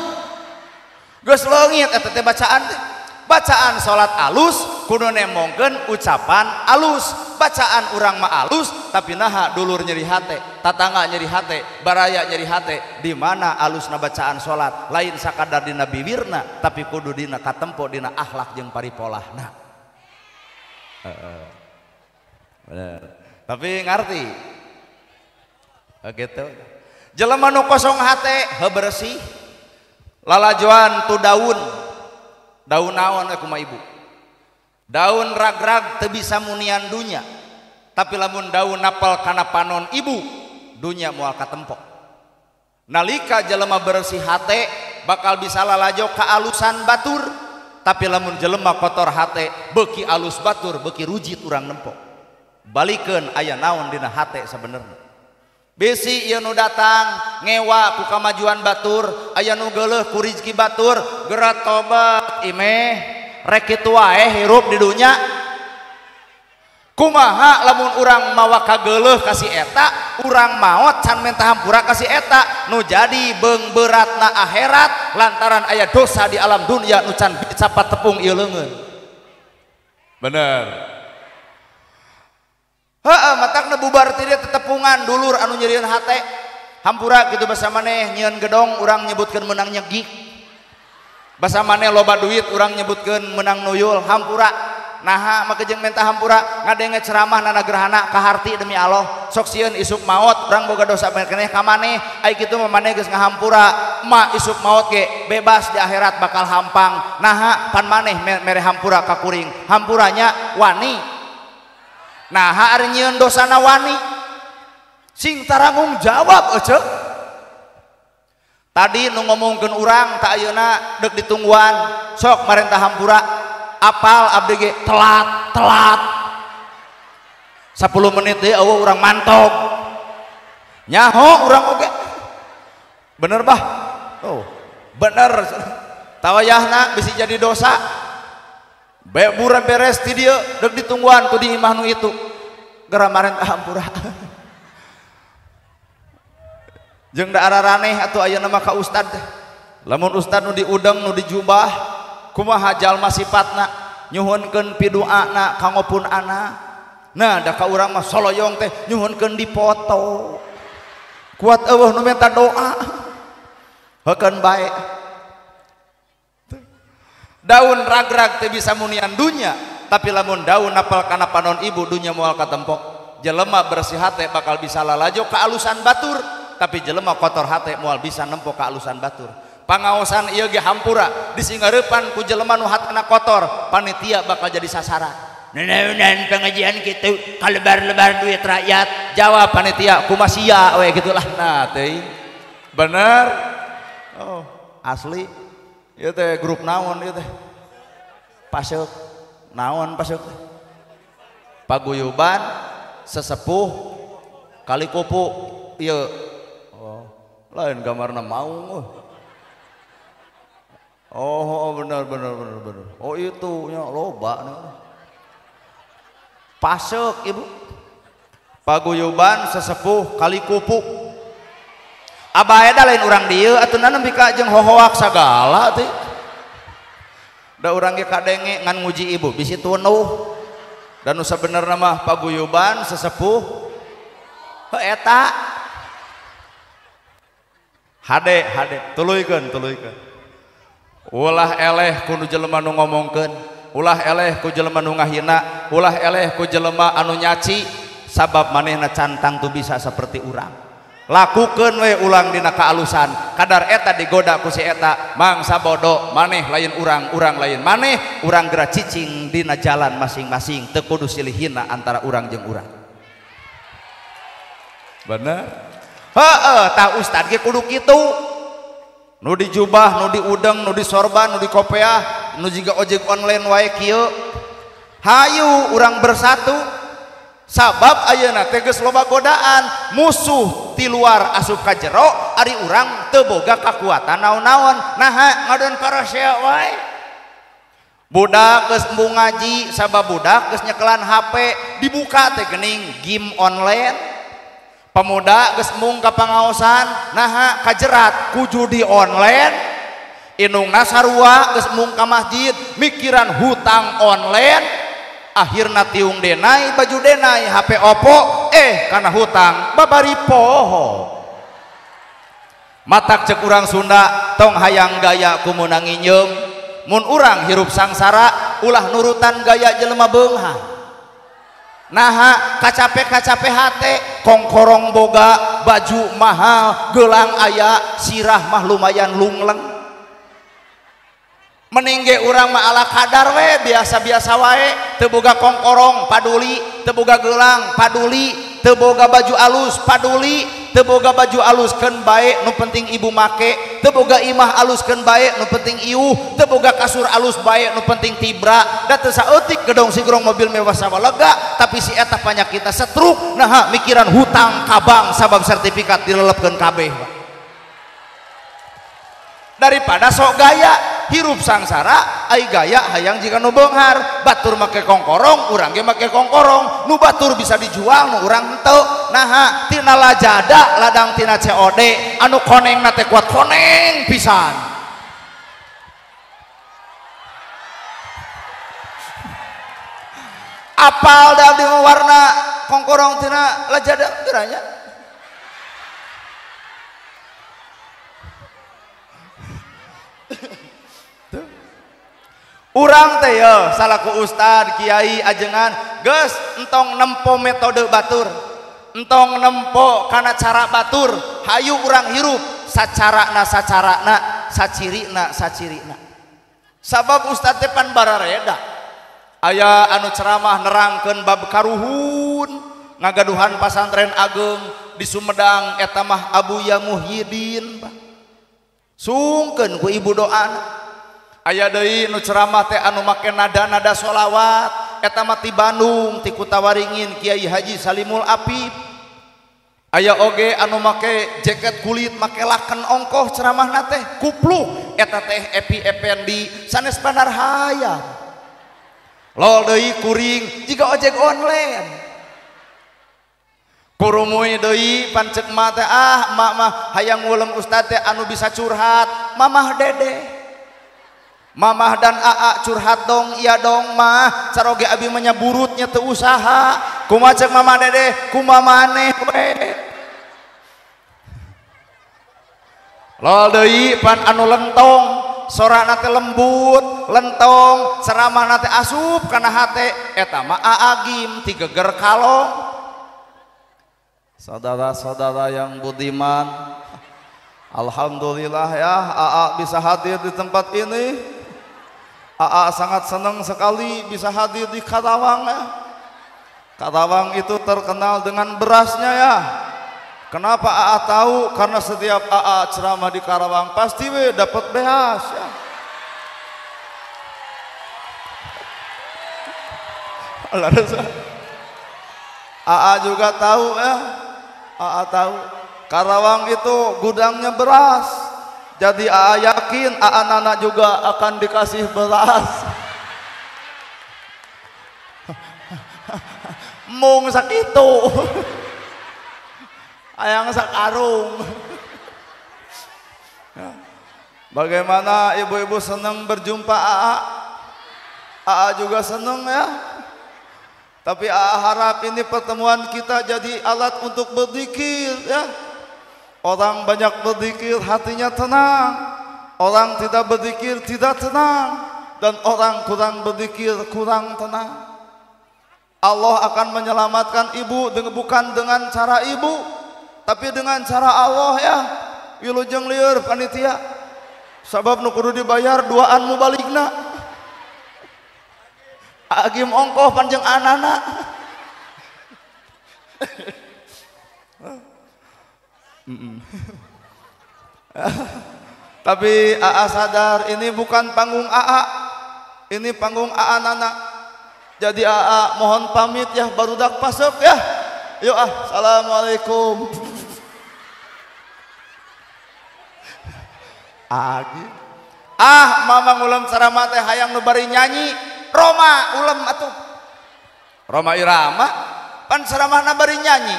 A: Geus leungit eta teh bacaan teh. Bacaan salat alus kudu nembongkeun ucapan alus. Bacaan urang mah alus tapi naha dulur nyeri hate, tatangga nyeri hate, baraya nyeri hate. Di mana alusna bacaan salat lain sakadar dina bibirna tapi kudu dina katempo dina akhlak jeung paripolahna. Bener. Tapi ngarti. Gitu. Jelema nu kosong hate heuh bersih. Lalajoan tu daun. Daun naon kumaha ibu? Daun rag-rag teu bisa munian dunya. Tapi lamun daun napel kana panon ibu, dunya moal katempok. Nalika jelema bersih hate bakal bisa lalajo kaalusan batur. Tapi lamun jelema kotor hate beuki alus batur beuki rujit urang nempok. Balikeun aya naon dina hate sabenerna. Bisi ieu nu datang ngewa ku kamajuan batur, aya nu geuleuh ku rizki batur, geura tobat imeh rek kitu wae hirup di dunya. Kumaha lamun urang mawa kageuleuh ka si eta, urang maot can menta hampura ka si eta, nu jadi beung beratna akhirat lantaran aya dosa di alam dunia nu can bisa patepung ieu leungeun.
B: Bener.
A: Heeh, matakna bubar ti dieu tetepungan dulur anu nyerieun hate. Hampura kitu basa maneh nyieun gedong urang nyebutkeun meunang nyegik. Basa maneh loba duit urang nyebutkeun meunang nuyul, hampura. Naha make jeung menta hampura ngadenge ceramah nana gerhana kaharti demi Allah. Sok sieun isuk maot urang boga dosa keneh ka maneh, ai kitu mah maneh geus ngahampura. Ma isuk maot ge bebas di akhirat bakal hampang. Naha pan maneh mere hampura ka kuring. Hampuranya wani. Nah, ari nyieun dosana wani sing taranggung jawab ece. Tadi nu ngomongkeun urang tak ayeuna deuk ditungguan sok marentah hampura apal abdi ge telat telat 10 menit deui eueuh urang mantog nyaho urang oge bener bah oh bener tawayahna bisi jadi dosa. Bebura beres ti dieu deuk ditungguan ku di imah nu itu geura marentah hampura. Jeung da araraneh atuh ayeuna mah ka ustad teh. Lamun ustad nu diudeng nu dijubah kumaha jalma sifatna nyuhunkeun piduana kanggo pun anak. Nah da ka urang mah soloyong teh nyuhunkeun dipoto. Kuat eueuh nu minta doa. Heukeun bae. Daun rag-rag teh bisa munian dunya, tapi lamun daun napel kana panon ibu dunya moal katempok. Jelema bersih hate bakal bisa lalajo kaalusan batur, tapi jelema kotor hate moal bisa nempo kaalusan batur. Pangaosan ieu ge hampura disingareupan ku jelema nu hatena kotor, panitia bakal jadi sasaran. Neneunan pengajian kitu kalebar-lebar duit rakyat, jawab panitia kumasia we gitulah. Nah teuing bener. Oh asli ieu teh grup naon ieu teh paseuk naon paseuk paguyuban sesepuh kali kupu ieu. Oh lain gambarna maung. Oh benar benar benar benar. Oh itu nya loba paseuk ibu paguyuban sesepuh kali kupu. Abah eta lain urang dieu atuh nepi ka jeung hohoak sagala teh. Da urang ge kadenge ngan nguji ibu bisi tunuh. Dan nu sabenerna mah paguyuban sesepuh heuh eta hade hade tuluykeun tuluykeun. Ulah eleh ku nu jelema nu ngomongkeun, ulah eleh ku jelema nu ngahina, ulah eleh ku jelema anu nyaci sabab manehna cantang tu bisa seperti urang. Lakukeun we ulang dina kaalusan kadar eta digoda ku si eta mangsa bodoh maneh lain urang, urang lain maneh, urang geura cicing dina jalan masing-masing teu kudu silih hina antara urang jeung urang. Bener heeh tah ustad ge kudu kitu nu di jubah nu di udeng nu di sorban nu di kopeah nu jiga ojek online wae kieu. Hayu urang bersatu sabab ayeuna teh geus loba godaan musuh ti luar asup ka jero ari urang teu boga kakuatan naon-naon naha ngadon parasea wae. Budak geus embung ngaji sabab budak geus nyekelan HP dibuka teh geuning game online. Pemuda geus embung ka pangaosan naha kajerat ku judi online. Indungna sarua geus embung ka masjid mikiran hutang online. Akhirna tiung denai baju denai HP opo karena hutang babari poho. Matak cek urang Sunda tong hayang gaya kumunang nginyeum mun urang hirup sangsara ulah nurutan gaya jelema beunghar. Naha kacape-kacape hate kongkorong boga baju mahal gelang aya sirah mah lumayan lungleng. Mending ge urang mah ala kadar we biasa-biasa wae teu boga kongkorong paduli teu boga gelang paduli teu boga baju alus paduli teu boga baju alus keun bae nu penting ibu make teu boga imah alus keun bae nu penting iuh teu boga kasur alus bae nu penting tibra da teu saeutik gedong sigrong mobil mewah sawalega tapi si eta panyakitna stroke naha mikiran hutang ka bank sabab sertifikat dilelepkeun kabeh. Daripada sok gaya hirup sangsara ai gaya hayang jika nu beunghar batur make kongkorong urang ge make kongkorong nu batur bisa dijual nu urang henteu naha tina lajada ladang tina COD anu konengna teh kuat koneng pisan. Apal da abdi warna kongkorong tina lajada geranya. Urang teh ya salaku ustad kiai ajengan geus entong nempo metode batur entong nempo kana cara batur hayu urang hirup sacarana sacarana sacirina sacirina sabab ustad teh pan barareda aya anu ceramah nerangkeun bab karuhun ngagaduhan pasantren ageng di Sumedang eta mah Abuya Muhyiddin sungkeun ku ibu doana. Aya deui nu ceramah teh anu make nada-nada sholawat eta mah ti Bandung ti Kutawaringin Kiai Haji Salimul Apip. Aya oge anu make jaket kulit make laken ongkoh ceramahna teh kupluk eta teh Epi Effendi sanes Bandarhayam. Lol deui kuring jiga ojek online. Kurumuy deui pan ceuk mah teh ah emak mah hayang ngulem ustad teh anu bisa curhat mamah dedeh. Mamah dan aa curhat dong iya dong mah caroge abi menyaburutnya teu usaha kumaha ceuk mamah dedeh kumaha maneh we. Lol deui pan anu lentong sorana teh lembut lentong ceramahna teh asup kana hate eta mah aagim ti geger kalong. Saudara-saudara yang budiman, alhamdulillah ya, AA bisa hadir di tempat ini. AA sangat senang sekali bisa hadir di Karawang ya. Karawang itu terkenal dengan berasnya ya. Kenapa AA tahu? Karena setiap AA ceramah di Karawang pasti we dapat beas ya. AA juga tahu ya. AA tahu Karawang itu gudangnya beras. Jadi AA yakin AA Nana juga akan dikasih beras. Mung sakitu. Ayang sakarung. Bagaimana ibu-ibu senang berjumpa AA? AA juga senang ya. Tapi AA harap ini pertemuan kita jadi alat untuk berzikir ya. Orang banyak berzikir hatinya tenang. Orang tidak berzikir tidak tenang. Dan orang kurang berzikir kurang tenang. Allah akan menyelamatkan ibu bukan dengan cara ibu, tapi dengan cara Allah ya. Wilujeng lieur panitia. Sabab nu kudu dibayar duaan mubaligna. Agim ongkoh panjang anana. Tapi AA sadar ini bukan panggung AA, ini panggung AA Nana. Jadi AA mohon pamit ya, barudak pasok ya. Yuk ah, assalamualaikum. Agi. Ah, mamang ulem ceramah teh hayang nu bari nyanyi. Roma ulem atuh. Roma Irama pan ceramahna bari nyanyi.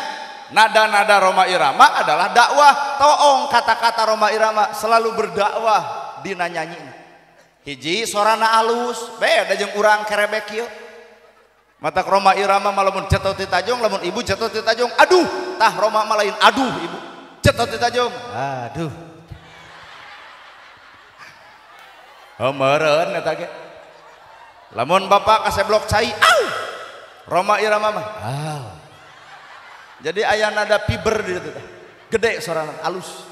A: Nada-nada Roma Irama adalah dakwah. Toong kata-kata Roma Irama selalu berdakwah dina nyanyi. Hiji sorana alus, beda jeung urang kerebek kieu. Matak Roma Irama mah lamun cetot ti tajong, lamun ibu cetot ti tajong, aduh, tah Roma mah lain aduh ibu. Cetot ti tajong, aduh. Heumereun eta ge. Lamun bapak kaseblok cai, au. Roma Irama mah, au. Jadi aya nada fiber di ditu teh. Gede sorana alus.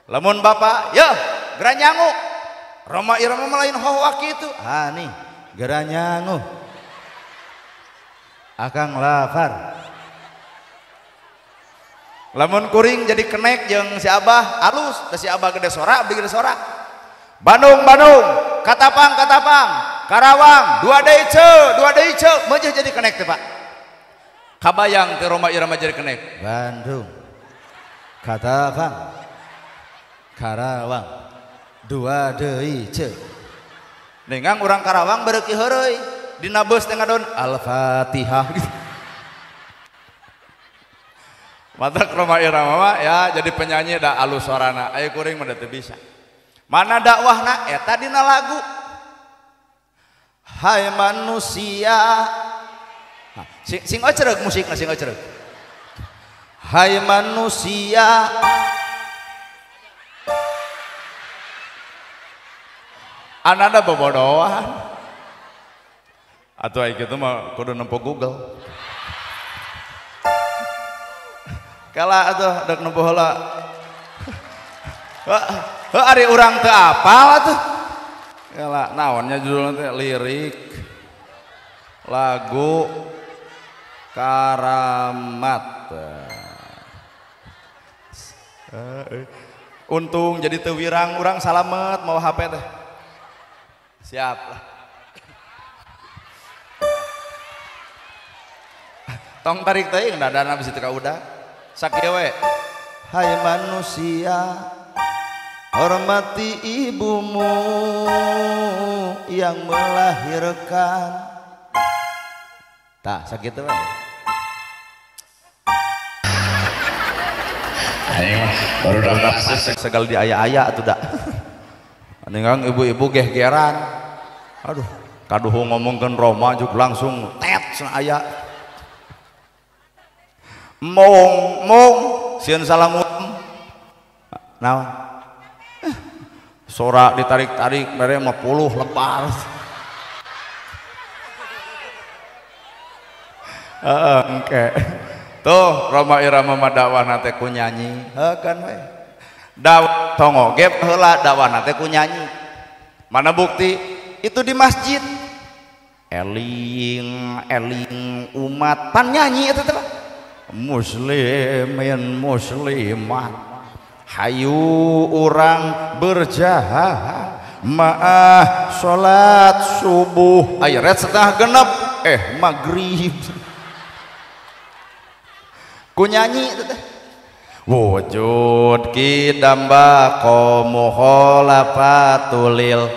A: Lamun bapak, ya, geranyangu. Roma Irama mah lain hohoak kitu. Ah nih, geranyangu. Akang lapar. Lamun kuring jadi kenek jeung si Abah alus, da si Abah gede sora, abdi gede sora. Bandung, Bandung, Katapang, Katapang, Karawang, dua deui ceu, dua deui ceu, meujeuh jadi kenek teh Pak. Kabayang teh Roma Irama jadi kenek. Bandung, Katapang, Karawang, dua deui ceu. Nengang urang Karawang bereuki heureuy, dina beus teh ngadon Al-Fatihah. Matak Roma Irama mah ya jadi penyanyi da alus sorana, aya kuring mah da teu bisa. Mana dakwahna eta dina lagu. Hai manusia. Sing sing ocereg musikna sing ocereg. Hai manusia. Ananda bobodohan. Atuh aya kitu mah kudu nempo Google. Kala atuh dek nempo heula. Heuh ari urang teu apal atuh. Kala naonnya judulna teh lirik lagu Karamat. Untung jadi teu wirang urang salamet mau HP teh. Siap lah. Tong tarik teuing dadana bisi teu kauda. Sakieu we. Hai manusia, hormati ibumu yang melahirkan. Tah sakitu we.
B: Baru
A: segala di aya-aya atuh da. Ningang ibu-ibu gehgeran. Aduh, kaduhu ngomongkeun Roma juk langsung tet cenah aya. Mong mong sieun salah ngulem. Naon? Sora ditarik-tarik mere 50 lebar. Heeh, engke. Tuh Rhoma Irama mah dakwahna teh ku nyanyi. Heuh kan we. Dakwah tongo ge heula dakwahna teh ku nyanyi. Mana bukti? Itu di masjid. Eling eling umat pan nyanyi eta teh. Muslimin muslimat hayu urang berjamaah salat subuh aya ret setengah genep maghrib ku nyanyi teh. Wujud kidam baqo mukhalafatulil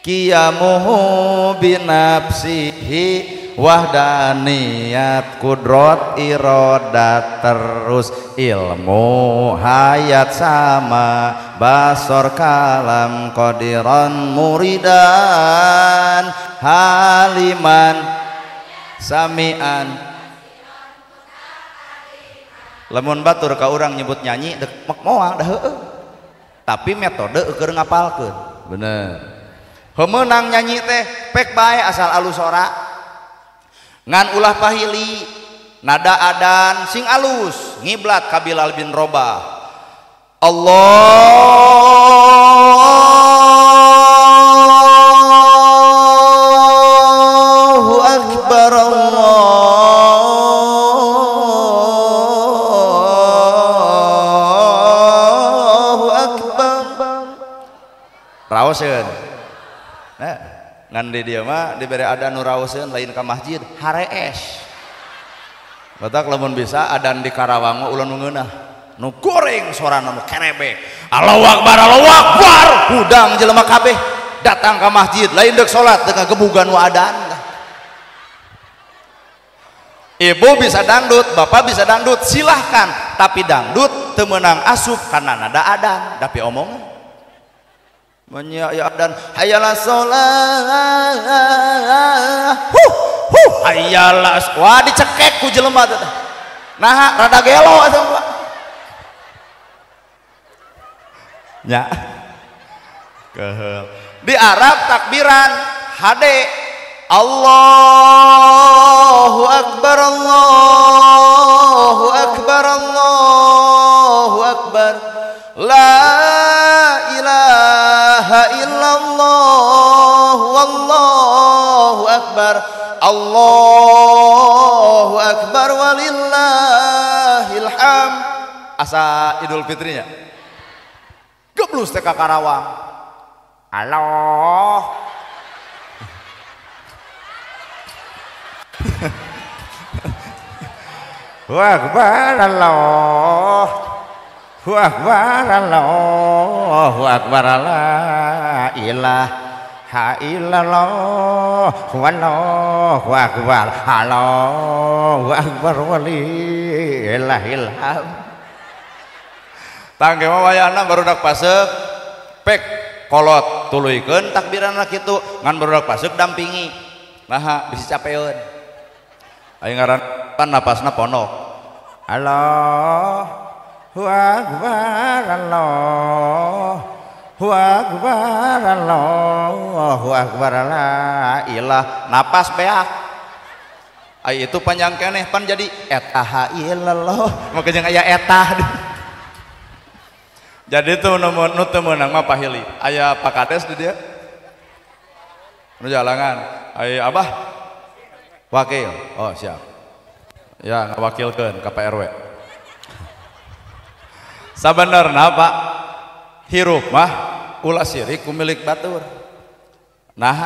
A: qiyamuhu binafsihi wahdaniyat kudrot irodat terus ilmu hayat sama basor kalam qadiran muridan haliman samian. Lamun batur ka urang nyebut nyanyi dek mek moal dah heueuh, tapi metode keur ngapalkeun bener. Heumeunang nyanyi teh pek bae asal alus sora ngan ulah pahili nada adan sing alus ngiblat ka Bilal bin Rabah. Allahu akbar, Allahu akbar. Raoseun. Nah, ngan di dieu mah dibere adan nu raoseun lain ka masjid harees. Batak lamun bisa adan di Karawang mah ulah nu ngeunah. Nu goreng sorana nu kerebek. Allahu akbar, Allahu akbar. Hudang jelema kabeh datang ka masjid lain deuk salat deuk ngagebugan nu adan. Ibu bisa dangdut, bapak bisa dangdut, silahkan. Tapi dangdut teu meunang asup kana nada adan, tapi omongan menya ya adan hayalah sholah huh huh hayalah wah dicekek ku jelema teh. Nah rada gelo atuh Pak nya. Kehel di Arab takbiran hade Allahu akbar, Allahu akbar, Allahu akbar, la ilaha illallah wallahu akbar, Allahu akbar walillahil hamd. Asa Idul Fitrinya geblus teh ka Karawang. Allah akbar, Allahu akbar, Allahu akbar, la ilaha illallah wallahu akbar, Allahu akbar walillahil hamd. Tangge mah wayahna barudak pasek pek kolot tuluykeun takbiranna kitu ngan barudak pasek dampingi. Naha bisi capeun. Aing ngaran pan napasna ponok. Allahu akbar, Allahu akbar, Allahu akbar, la ilah napas beak. Ai itu panjang keneh pan jadi eta illallah maka jeung aya eta. Jadi tuh nu teu meunang mah pahili. Aya Pak Kades di dieu nu jalangan. Aya Abah wakil. Oh siap. Ya ngawakilkeun ka Pak RW. Sabenerna Pak hirup mah ulah sirik ku milik batur. Nah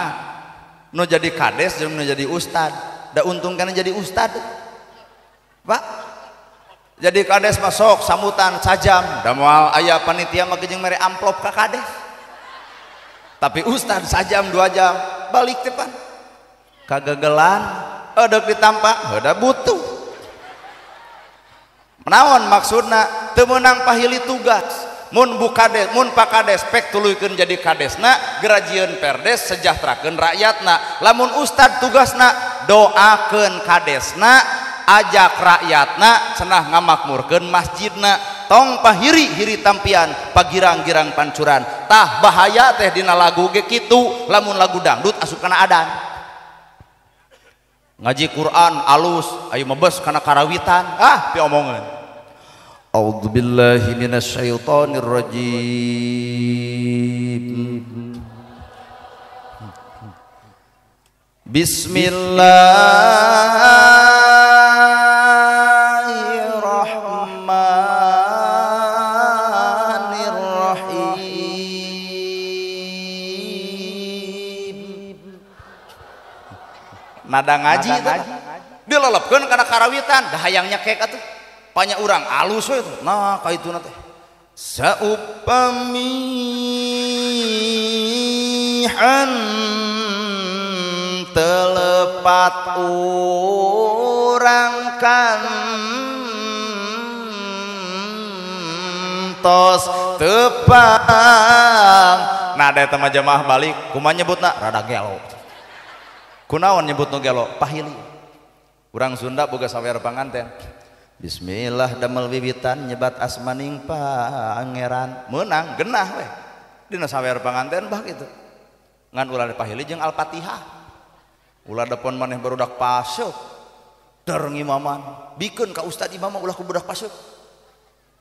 A: nu jadi kades jeung nu jadi ustad, da untung kana jadi ustad. Pak jadi kades mah sok sambutan sajam, da moal aya panitia mah jeung mere amplop ka kades. Tapi ustad sajam 2 jam balik teh pan. Kagagelan edeuk ditampa heuda butuh. Menaon maksudna teu meunang pahili tugas. Mun bu kades, mun pak kades pek tuluykeun jadi kadesna, gerajieun perdes sejahterakeun rakyatna. Lamun ustad tugasna doakeun kadesna, ajak rakyatna cenah ngamakmurkeun masjidna. Tong pahiri hiri tampian pagirang-girang pancuran. Tah bahaya teh dina lagu ge kitu, lamun lagu dangdut asup kana adan. Ngaji Quran alus, ayo mebes kana karawitan, ah piomongeun. A'udzubillahi minasyaitonirrajim. Bismillahirrahmanirrahim. Nada ngaji dilelepkeun kana karawitan, da hayangnya kek atuh. Panya urang alus we tuh. Nah, ka ituna teh. Saupami telepat urang kantos tepang. Nah, da eta mah jamaah balik kumaha nyebutna rada gelo. Kunaon nyebut nu gelo? Pahili. Urang Sunda boga sawer panganten. Bismillah damel wiwitan nyebat asmaning pangeran. Meunang genah we. Dina sawer panganten bah kitu. Ngan ulah pahili jeung Al-Fatihah. Ulah depon maneh barudak pasuk. Der ngimaman. Bikeun ka ustad imam ulah ku budak pasuk.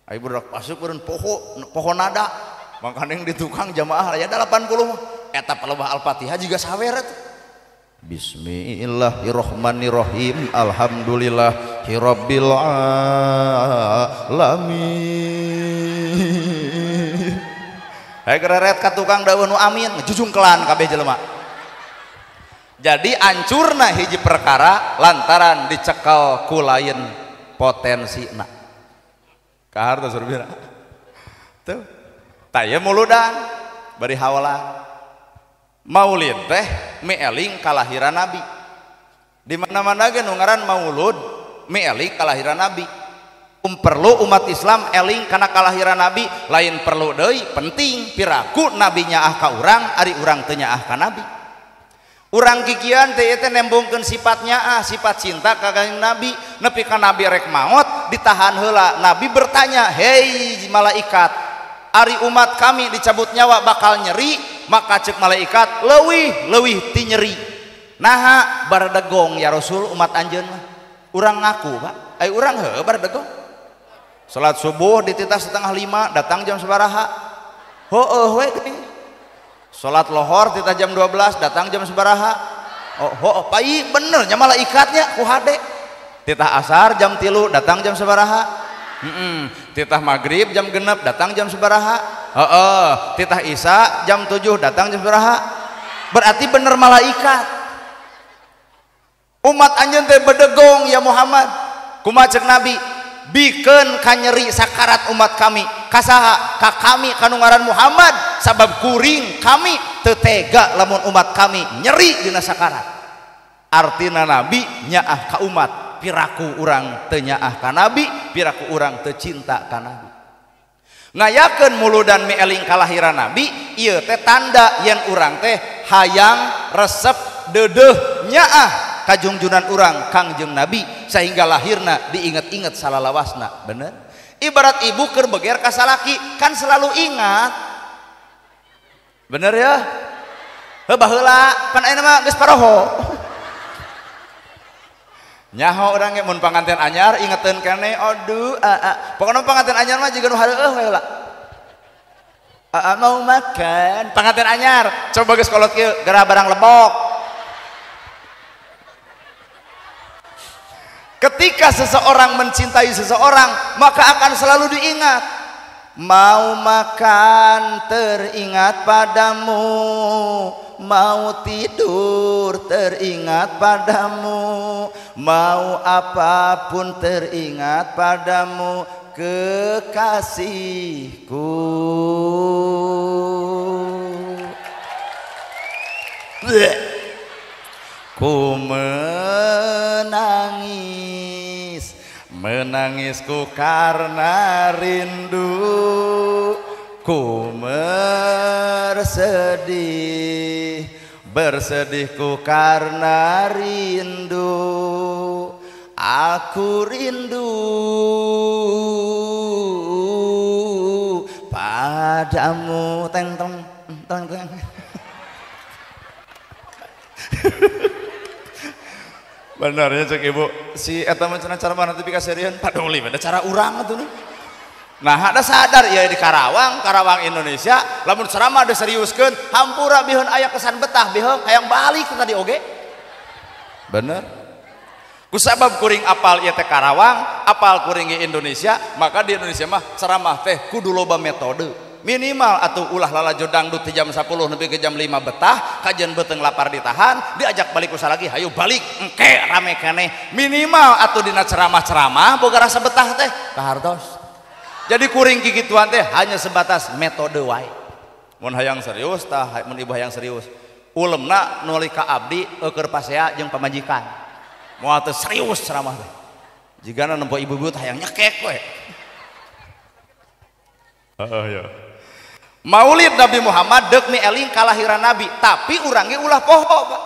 A: Ai budak pasuk beureun poho, poho nada. Mangkaning di tukang jamaah aya 80 mah. Eta palebah Al-Fatihah jiga sawer atuh. Bismillahirrahmanirrahim. Alhamdulillahirabbil alamin. Hae gereret ka tukang dawuh nu amin, jujungkelan kabeh jelema. Jadi ancurna hiji perkara lantaran dicekel ku lain potensina. Kahar teh surbira. Tuh. Tah ieu muludan bari hawala. Maulid teh mieling kalahiran Nabi. Di mana-mana ge nu ngaran maulud mieling kalahiran Nabi. Perlu umat Islam eling kana kalahiran Nabi, lain perlu deui penting piraku nabi nyaah ka urang ari urang teu nyaah ka Nabi. Urang kikian teh teh nembongkeun sifat nyaah, sifat cinta ka kanjeng Nabi, nepi ka Nabi rek maot ditahan heula. Nabi bertanya, "Hei malaikat, ari umat kami dicabut nyawa bakal nyeri?" Maka cek malaikat, leuwih leuwih ti nyeri. Naha bardegong ya Rasul umat anjeun mah. Urang ngaku, Pak. Ai urang heuh bardegong. Salat subuh dititah 4:30, datang jam sabaraha? Heueuh we geuning. Salat lohor titah jam 12, datang jam sabaraha? Oh, heueuh, pai bener nya malaikatnya ku hade. Titah asar jam 3, datang jam sabaraha? Titah maghrib jam 6, datang jam sabaraha? Heeh, titah isya jam 7, datang jam sabaraha? Berarti bener malaikat. Umat anjeun teh bedegong ya Muhammad. Kumaha ceuk Nabi? Bikeun kanyeri sakarat umat kami. Kasaha? Ka kami kanu ngaran Muhammad, sabab kuring kami teu tega lamun umat kami nyeri dina sakarat. Artina Nabi nyaah ka umat, piraku urang teu nyaah ka Nabi, piraku urang teu cinta ka Nabi. Ngayakeun muludan mieling kalahiran Nabi, ieu teh tanda yen urang teh hayang resep deudeuh nyaah kajungjunan urang Kangjeng Nabi sehingga lahirna diinget-inget salalawasna. Bener? Ibarat ibu keur beger ka salaki kan selalu ingat. Bener ya? Heuh baheula pan ayeuna mah geus paroho. Nyaho urang ge mun panganten anyar ingeteun keneh aduh aa. Pokona panganten anyar mah jiga nu hareueuh we heula. Aa mau makan panganten anyar coba geus kolot kieu geura barang lebok. Ketika seseorang mencintai seseorang maka akan selalu diingat. Mau makan teringat padamu, mau tidur teringat padamu, mau apapun teringat padamu kekasihku. Ku menangis, menangisku karena rindu, ku bersedih, bersedihku karena rindu, aku rindu padamu. Teng teng teng teng. Bener ya cek ibu si eta mah cenah cara mana tapi kaserian paduli beda cara urang atuh. Nah ada sadar ya di Karawang, Karawang Indonesia lamun ceramah diseriuskeun hampura biheun aya kesan betah biheun hayang balik tadi oge. Bener. Kusabab kuring apal ieu teh Karawang, apal kuring ge Indonesia, maka di Indonesia mah ceramah teh kudu loba metode. Minimal atau ulah lalajo dangdut di jam 10 nepi ke jam 5 betah, kajian beteng lapar ditahan, diajak balik usaha lagi, hayu balik, engke rame keneh. Minimal atau dina ceramah-ceramah boga rasa betah teh kahartos. Jadi kuring kikituan teh hanya sebatas metode wae. Mun hayang serius tah, mun ibu hayang serius. Ulemna nuli ka abdi eueur pasea jeung pamajikan. Moal teu serius ceramah teh. Jigana nempo ibu-ibu teh hayang nyekek we.
B: Heeh ya.
A: Maulid Nabi Muhammad deuk mieling kalahiran Nabi, tapi urang ge ulah poho Pak.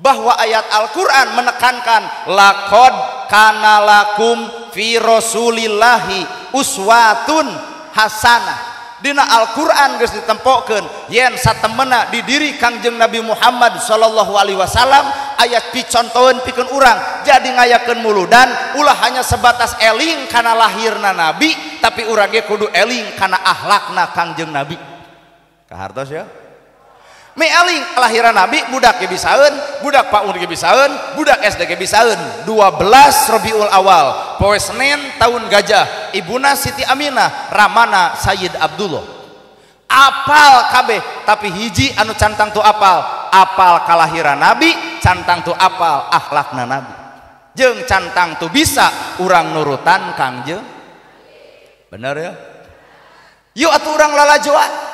A: Bahwa ayat Al-Qur'an menekankan laqad kana lakum fi rasulillahi uswatun hasanah. Dina Al-Qur'an geus ditempokeun yen satemena di diri Kangjeng Nabi Muhammad sallallahu alaihi wasallam ayat picontoeun pikeun urang. Jadi ngayakeun muludan ulah hanya sebatas eling kana lahirna Nabi, tapi urang ge kudu eling kana akhlakna Kangjeng Nabi. Kahartos ya? Mi eling kelahiran Nabi budak ge bisaeun, budak PAUD ge bisaeun, budak SD ge bisaeun. 12 Rabiul Awal, poe Senin tahun gajah, ibuna Siti Aminah, ramana Sayyid Abdullah. Apal kabeh, tapi hiji anu cantang tu apal, apal kalahiran Nabi, cantang tu apal akhlakna Nabi. Jeung cantang tu bisa urang nurutan Kangjeng. Bener ya? Yuk atuh urang lalajoan.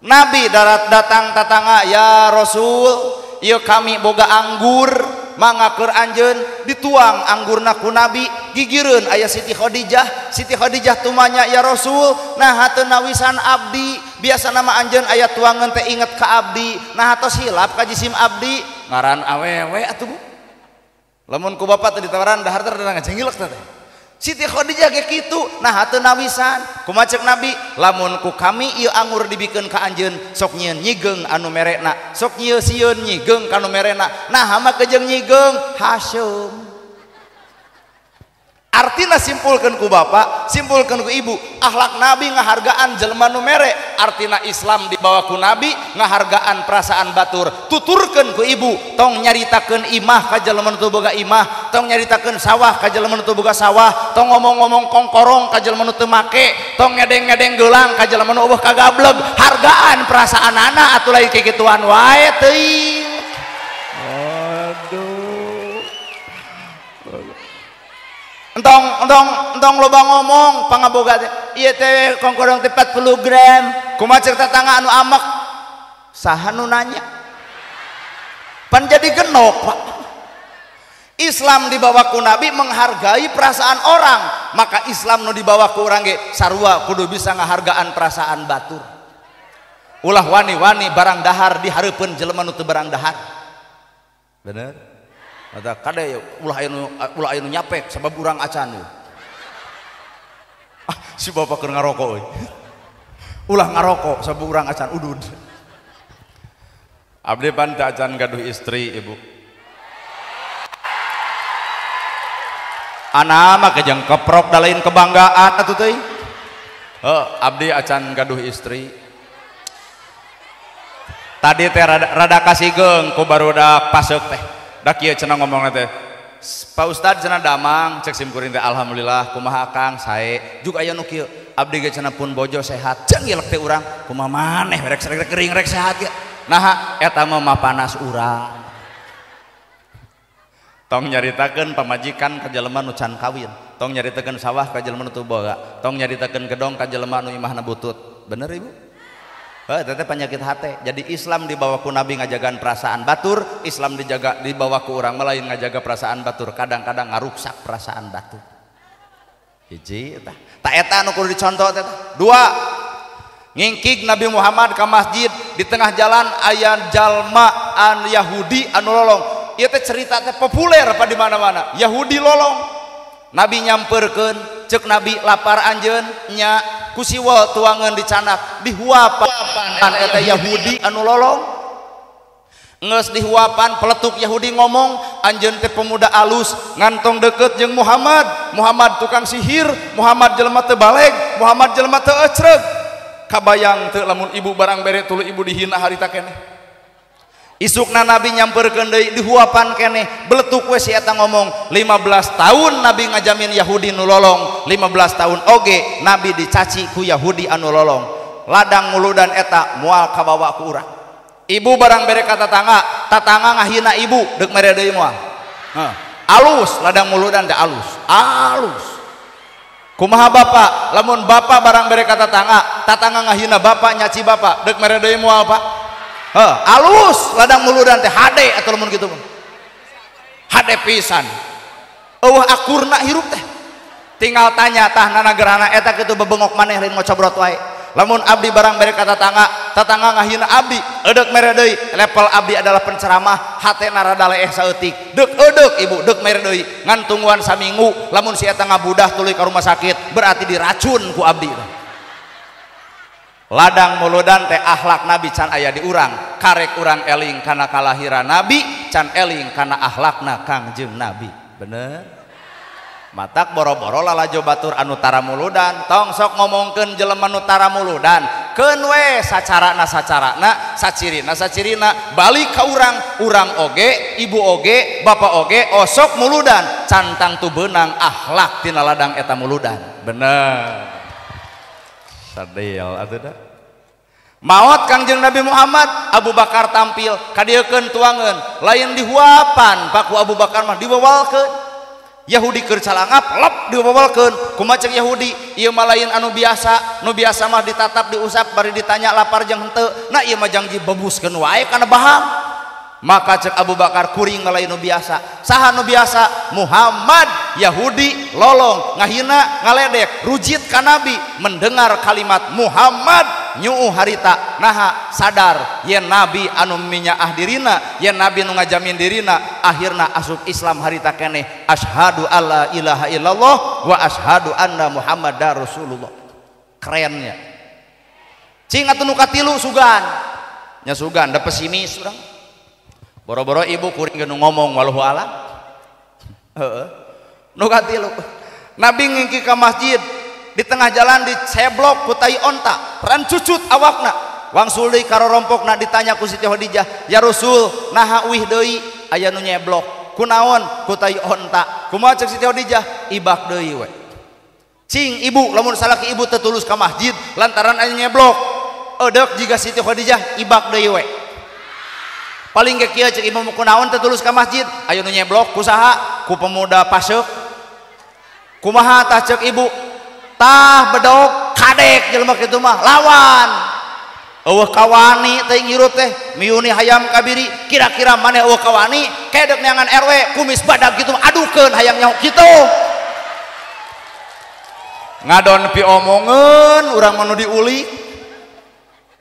A: Nabi darat datang tatangga, ya Rasul, ieu kami boga anggur, mangga keur anjeun, dituang anggurna ku Nabi, gigireun aya Siti Khadijah, Siti Khadijah tumanya ya Rasul, nah teu nawisan abdi, biasa nama anjeun aya tuangan teh inget ka abdi, nah tos hilap ka jisim abdi, ngaran awewe atuh Bu. Lamun ku bapak teh ditawaran dahar teh ngajengilek teh. Siti Khadijah ge kitu, nah teu nawisan. Kumaha ceuk Nabi, lamun ku kami ieu anggur dibikeun ka anjeun, sok nyieun nyigeung anu merekna, sok nyieun sieun nyigeung ka anu merena. Nah mah kejeung nyigeung haseum. Artina simpulkeun ku bapak, simpulkeun ku ibu, akhlak Nabi ngahargaan jelema nu mere, artina Islam dibawa ku Nabi ngahargaan perasaan batur. Tuturkeun ku ibu, tong nyaritakeun imah ka jelema nu teu boga imah, tong nyaritakeun sawah ka jelema nu teu boga sawah, tong ngomong-ngomong kongkorong ka jelema nu teu make, tong ngedeng-ngedeng geulang ka jelema nu eueuh kagableg. Hargaan perasaan anak atuh lain kikituan wae teuing.
B: Aduh.
A: Entong loba ngomong pangaboga ieu teh kongkorong teh 40 gram. Kumaha ceuk tetangga anu amek? Saha nu nanya? Pan jadi genok, Pak. Islam dibawa ku Nabi menghargai perasaan orang, maka Islam nu dibawa ku urang ge sarua kudu bisa ngahargaan perasaan batur. Ulah wani-wani barang dahar dihareupeun jelema nu teu barang dahar. Bener? Mata kade ulah aya nu nyapek sabab urang acan. Ah, si bapak keur ngarokok euy. Ulah ngarokok sabab urang acan udud.
B: Abdi pan teu acan gaduh istri, Ibu.
A: Ana mah kejeng keprok da lain kebanggaan atuh teuing.
B: Heuh, abdi acan gaduh istri.
A: Tadi teh rada kasigeung ku barudak paseuk teh. Da kieu cenah ngomongna teh. Pak Ustad cenah damang cek sim kuring teh alhamdulillah kumaha Akang sae. Juk aya nu kieu abdi ge cenah pun bojo sehat. Jeung ilek teh urang kumaha maneh rek kering rek sehat ge. Naha eta mah panas urang. Tong nyaritakeun pamajikan ka jelema nu can kawin, tong nyaritakeun sawah ka jelema nu teu boga, tong nyaritakeun gedong ka jelema nu imahna butut. Bener Ibu? Heuh, teh penyakit hate. Jadi Islam dibawa ku Nabi ngajagaan perasaan batur, Islam dijaga dibawa ku urang mah lain ngajaga perasaan batur, kadang-kadang ngaruksak perasaan batur. Hiji eta. Ta eta anu kudu dicontoh teh. Dua, ngingkig Nabi Muhammad ka masjid di tengah jalan aya jalma an Yahudi anu lolong. Ieu teh cerita teh populer apa di mana-mana. Yahudi lolong. Nabi nyamperkeun, ceuk Nabi lapar anjeun nya ku siwel tuangeun dicanak dihuapan eta Yahudi anu lolong. Geus dihuapan peletuk Yahudi ngomong anjeun teh pemuda alus ngantong deket jeung Muhammad. Muhammad tukang sihir, Muhammad jelema teu baleg, Muhammad jelema teu ecreg. Kabayang teu lamun ibu barang bere tuluy ibu dihina harita keneh. Isukna Nabi nyamperkeun deui dihuapan keneh, beletuk we si eta ngomong 15 tahun Nabi ngajamin Yahudi nu lolong, 15 tahun oge Nabi dicaci ku Yahudi anu lolong. Ladang muludan eta moal kabawa ku urang. Ibu barang bere ka tatangga, tatangga ngahina ibu deuk mere deui moal. Heh, alus ladang muludan teh alus, alus. Kumaha bapak? Lamun bapak barang bere ka tatangga, tatangga ngahina bapak nyaci bapak, deuk mere deui moal pak? Heh, alus ladang muludan teh hade atuh lamun kitu mah. Hade pisan. Eueuh akurna hirup teh. Tinggal tanya tah nanagerana eta kitu bebengok maneh lain ngocobrot wae. Lamun abdi barang bere ka tatangga, tatangga ngahina abdi, eudek mere deui. Level abdi adalah penceramah, hatena rada leeh saeutik. Deuk eudek ibu, deuk mere deui. Ngan tungguan saminggu, lamun si eta ngabudah tuluy ka rumah sakit, berarti diracun ku abdi. Ladang muludan teh akhlak Nabi can aya di urang, karek urang eling kana kalahiran Nabi, can eling kana akhlakna Kangjeng Nabi. Bener? Matak boro-boro lalajo batur anu tara muludan, tong sok ngomongkeun jelema nu tara muludan, keun we sacarana sacarana, sacirina sacirina, balik ka urang, urang oge, ibu oge, bapak oge, osok muludan, cantang tu beunang akhlak tina ladang eta muludan. Bener. Sadil atuh da. Maot Kangjeng Nabi Muhammad, Abu Bakar tampil, kadieukeun tuangeun, lain dihuapan, paku Abu Bakar mah diwawalkeun. Yahudi keur calangap lep diwawalkeun. Kumaha ceuk Yahudi? Ieu mah lain anu biasa, nu biasa mah ditatap diusap bari ditanya lapar jeung henteu. Nah ieu mah jangji bebuskeun wae kana bahang. Maka cek Abu Bakar kuring mah lain nu biasa. Saha nu biasa? Muhammad. Yahudi lolong ngahina ngaledek rujit ka Nabi. Mendengar kalimat Muhammad nyuuh harita naha sadar yen Nabi anu minyaah dirina, yen Nabi nu ngajamin dirina, akhirna asup Islam harita keneh. Asyhadu alla ilaha illallah wa asyhadu anna Muhammadar Rasulullah. Kerennya cing atuh nu katilu sugan nya sugan da pesimis urang. Boro-boro ibu kuring ge nu ngomong walau alam. Heeh. Nu katilu Nabi ngingki ka masjid, di tengah jalan diceblok ku tai onta, rancucut awakna. Wangsul deui karorompokna ditanya ku Siti Khadijah, "Ya Rasul, naha uih deui aya nu nyeblok? Kunaon ku tai onta?" Kumaha ceuk Siti Khadijah? Ibak deui we. Cing ibu lamun salaki ibu teu tulus ka masjid lantaran aya nyeblok, eudek jiga Siti Khadijah ibak deui we. Paling ge kieu ceuk ibu kunaon teu tulus ka masjid, aya nu nyeblok ku saha? Ku pemuda paseuk. Kumaha tah ceuk ibu? Tah bedog kadek jelema kitu mah lawan. Eueuh kawani teh ngirup teh miuni hayam kabiri, kira-kira maneh eueuh kawani kedek neangan RW kumis badag kitu adukeun hayang nyaho kitu. Ngadon pi omongeun urang mah nu diuli.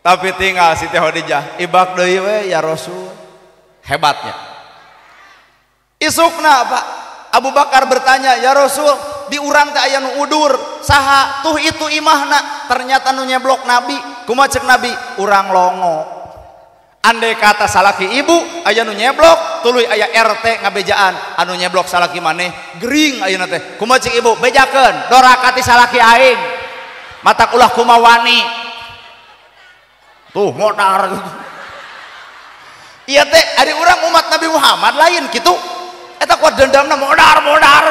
A: Tapi tinggal Siti Khadijah ibak deui we ya Rasul. Hebatnya. Isukna Pak Abu Bakar bertanya, "Ya Rasul, di urang teh aya nu udur, saha tuh itu imahna?" Ternyata nu nyeblok Nabi. Kumaha ceuk Nabi? Urang longo. Andai kata salaki ibu aya nu nyeblok, tuluy aya RT ngabejaan, anu nyeblok salaki maneh gering ayeuna teh. Kumaha ceuk ibu? Bejakeun, dorakati salaki aing. Matak ulah kumawani. Tuh modar. Ieu teh ari urang umat Nabi Muhammad lain kitu. Eta kuat dendamna modar-modar.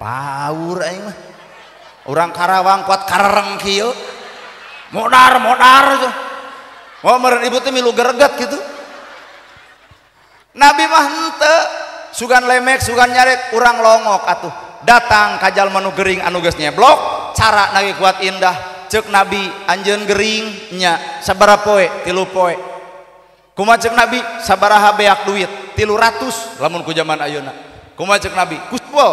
A: Paur aing mah. Urang Karawang kuat karereng kieu. Modar-modar tuh. Oh meureun ibu teh milu gereget kitu. Nabi mah henteu, sugan lemek, sugan nyarek, urang longok atuh. Datang ka jalma nu gering anu geus nyeblok, cara nage kuat indah. Ceuk Nabi anjeun gering nya sabaraha poe? 3 poe. Kumaha ceuk Nabi? Sabaraha beak duit? 300 lamun ku zaman ayeuna. Kumaha ceuk Nabi? Kuspol.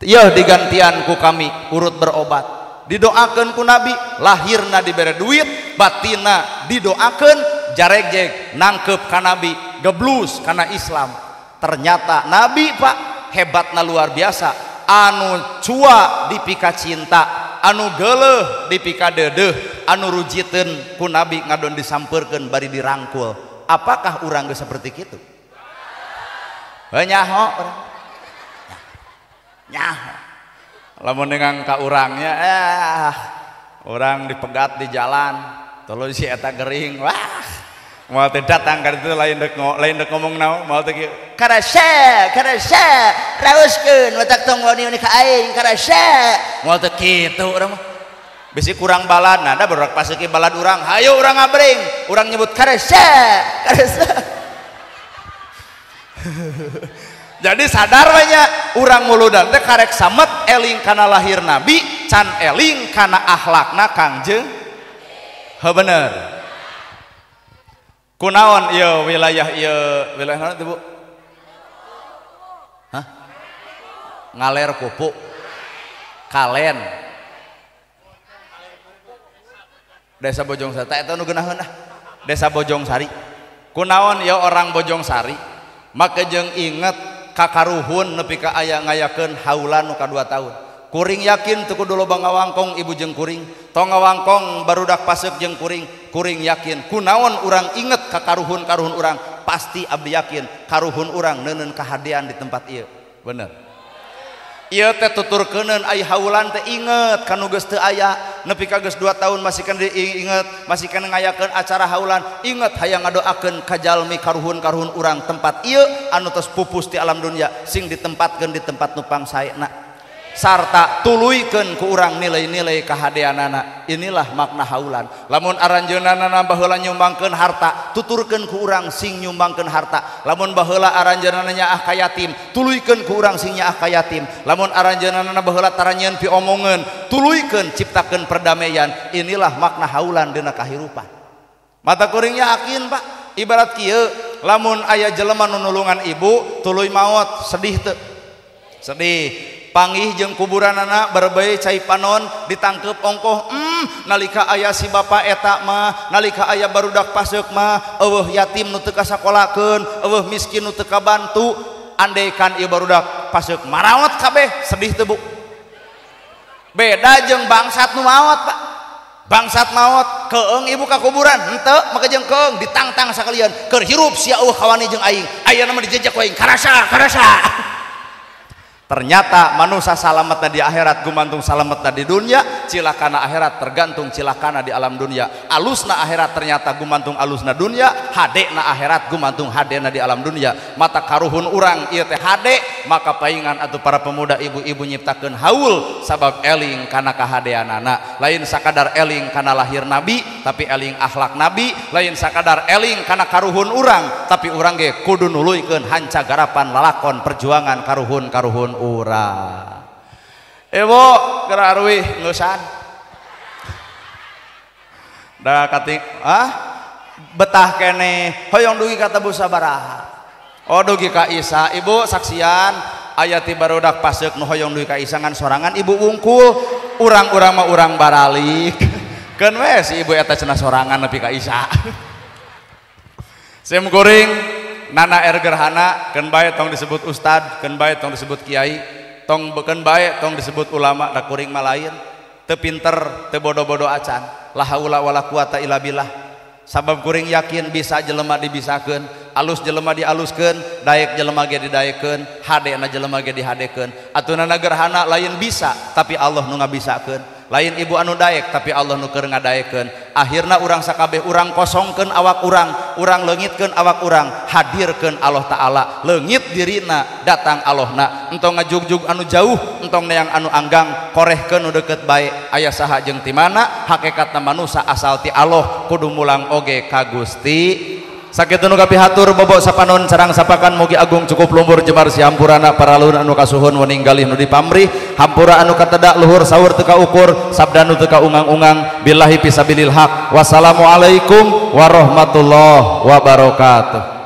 A: Yeuh digantian ku kami urut berobat. Didoakeun ku Nabi, lahirna dibere duit, batina didoakeun, jaregjeg nangkep ka Nabi, geblus kana Islam. Ternyata Nabi Pak hebatna luar biasa, anu cua dipika cinta. anu geuleuh dipikadeudeuh anu rujiteun ku nabi ngadon disampeurkeun bari dirangkul. Apakah urang geus seperti kitu? Heuh nyaho urang. Nyaho. Lamun dengan ka urangnya orang dipegat di jalan tuluy si eta gering wah moal teh datang ka ditu lain dek ngomong naon moal teh kieu karasa karasa raoskeun watak tong wani-wani ka aing karasa moal teh kitu urang mah bisi kurang balad nah da barudak paseuki balad urang hayu urang ngabring urang nyebut karasa karasa. Jadi sadar banyak urang muludan teh karek samet eling kana lahir nabi can eling kana akhlakna Kangjeng. Heuh bener. Kunaon ieu wilayah naon teh Bu? Hah? Ngaler Kupu. Kalen. Desa Bojong Sari eta nu geunaheun ah. Desa Bojong Sari. Kunaon ieu orang Bojong Sari? Make jeung inget kakaruhun nepi ka aya ngayakeun haulan nu ka 2 tahun. Kuring yakin teu kudu loba ngawangkong ibu jeung kuring, tong ngawangkong barudak paseuk jeung kuring, kuring yakin kunaon urang inget ka karuhun-karuhun urang, pasti abdi yakin karuhun urang neuneun kahadean di tempat ieu. Bener. Ieu teh tuturkeuneun ai haulan teh inget ka nu geus teu aya, nepi ka geus 2 tahun masih kan diinget, masih kan ngayakeun acara haulan, inget hayang ngadoakeun ka jalmi karuhun-karuhun urang tempat ieu anu tos pupus di alam dunia sing ditempatkeun di tempat nu pangsaena. Sarta tuluykeun ku urang nilai-nilai kahadeanana. Inilah makna haulan. Lamun aranjeunana baheula nyumbangkeun harta, tuturkeun ku urang sing nyumbangkeun harta. Lamun baheula aranjeunana nyaah ka yatim, tuluykeun ku urang sing nyaah ka yatim. Lamun aranjeunana baheula taranyeun piomongeun, tuluykeun ciptakeun perdamaian. Inilah makna haulan dina kahirupan. Mata kuring yakin Pak, ibarat kieu lamun aya jelema nu nulungan ibu tuluy maot, sedih teu? Sedih. Panggih jeung kuburanana berbei cai panon ditangkep ongkoh nalika aya si bapa eta mah nalika aya barudak paseuk mah eueuh yatim nu teu kasakolakeun eueuh miskin nu teu kabantu andaikan ieu barudak paseuk maraot kabeh sedih teu Bu? Beda jeung bangsat nu maot Pak. Bangsat maot keung ibu ka kuburan henteu maka jeung keung ditangtang sakalian keur hirup sia eueuh kawani jeung aing ayeuna mah dijejek ku aing karasa karasa. Ternyata manusia salametna di akhirat gumantung salametna di dunia, cilakana akhirat tergantung cilakana di alam dunia. Alusna akhirat ternyata gumantung alusna dunia, hadena akhirat gumantung hadena di alam dunia. Mata karuhun urang ieu teh hade, maka paingan atuh para pemuda ibu-ibu nyiptakeun haul sabab eling kana kahadeanana. Lain sakadar eling kana lahir nabi, tapi eling akhlak nabi, lain sakadar eling kana karuhun urang, tapi urang ge kudu nuluykeun hanca garapan lalakon perjuangan karuhun-karuhun urang. Ibu geura aruih ngeusan. Da kating ah betah keneh hoyong dugi ka tebu sabaraha. Oh dugi ka Isa, ibu saksian aya ti barudak paseuk nu hoyong dugi ka Isa ngan sorangan ibu wungkul, urang-urang mah urang baralik. Keun we si ibu eta cenah sorangan nepi ka Isa. Sim kuring Nana R Gerhana, keun bae tong disebut ustad, keun bae tong disebut kiai, tong keun bae tong disebut ulama, da kuring mah lain, teu pinter, teu bodo-bodo acan, la haula wala quwata illa billah. Sabab kuring yakin bisa jelema dibisakeun, alus jelema dialuskeun, daek jelema ge didaekeun, hadena jelema ge dihadekeun. Atuh Nana Gerhana lain bisa, tapi Allah nu ngabisakeun. Lain ibu anu daek tapi Allah nu keur ngadaekeun. Akhirna urang sakabeh urang kosongkeun awak urang, urang leungitkeun awak urang, hadirkeun Allah Ta'ala, leungit dirina datang Allahna. Entong ngajugjug anu jauh, entong neang anu anggang, korehkeun nu deukeut bae. Aya saha jeung ti mana hakikatna manusa asal ti Allah kudu mulang oge ka Gusti. Sakitu nu kapihatur bobok sapanon sarang sapakan mugi agung cukup lumbur jemar sihampurana para luhur anu kasuhun wening galih nu dipamrih hampura anu katedak luhur sahur teu kaukur sabda nu teu kaungang-ungang billahi fisabilil haq. Wassalamualaikum warahmatullahi wabarakatuh.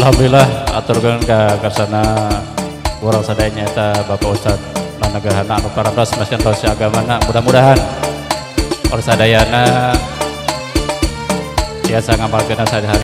C: Alhamdulillah aturkeun ka karsana urang sadaya nyaeta Bapak Ustad Nanagrahana anu parantos masih tos agamana, mudah-mudahan urang sadayana tiasa ngamalkeun sehari-hari.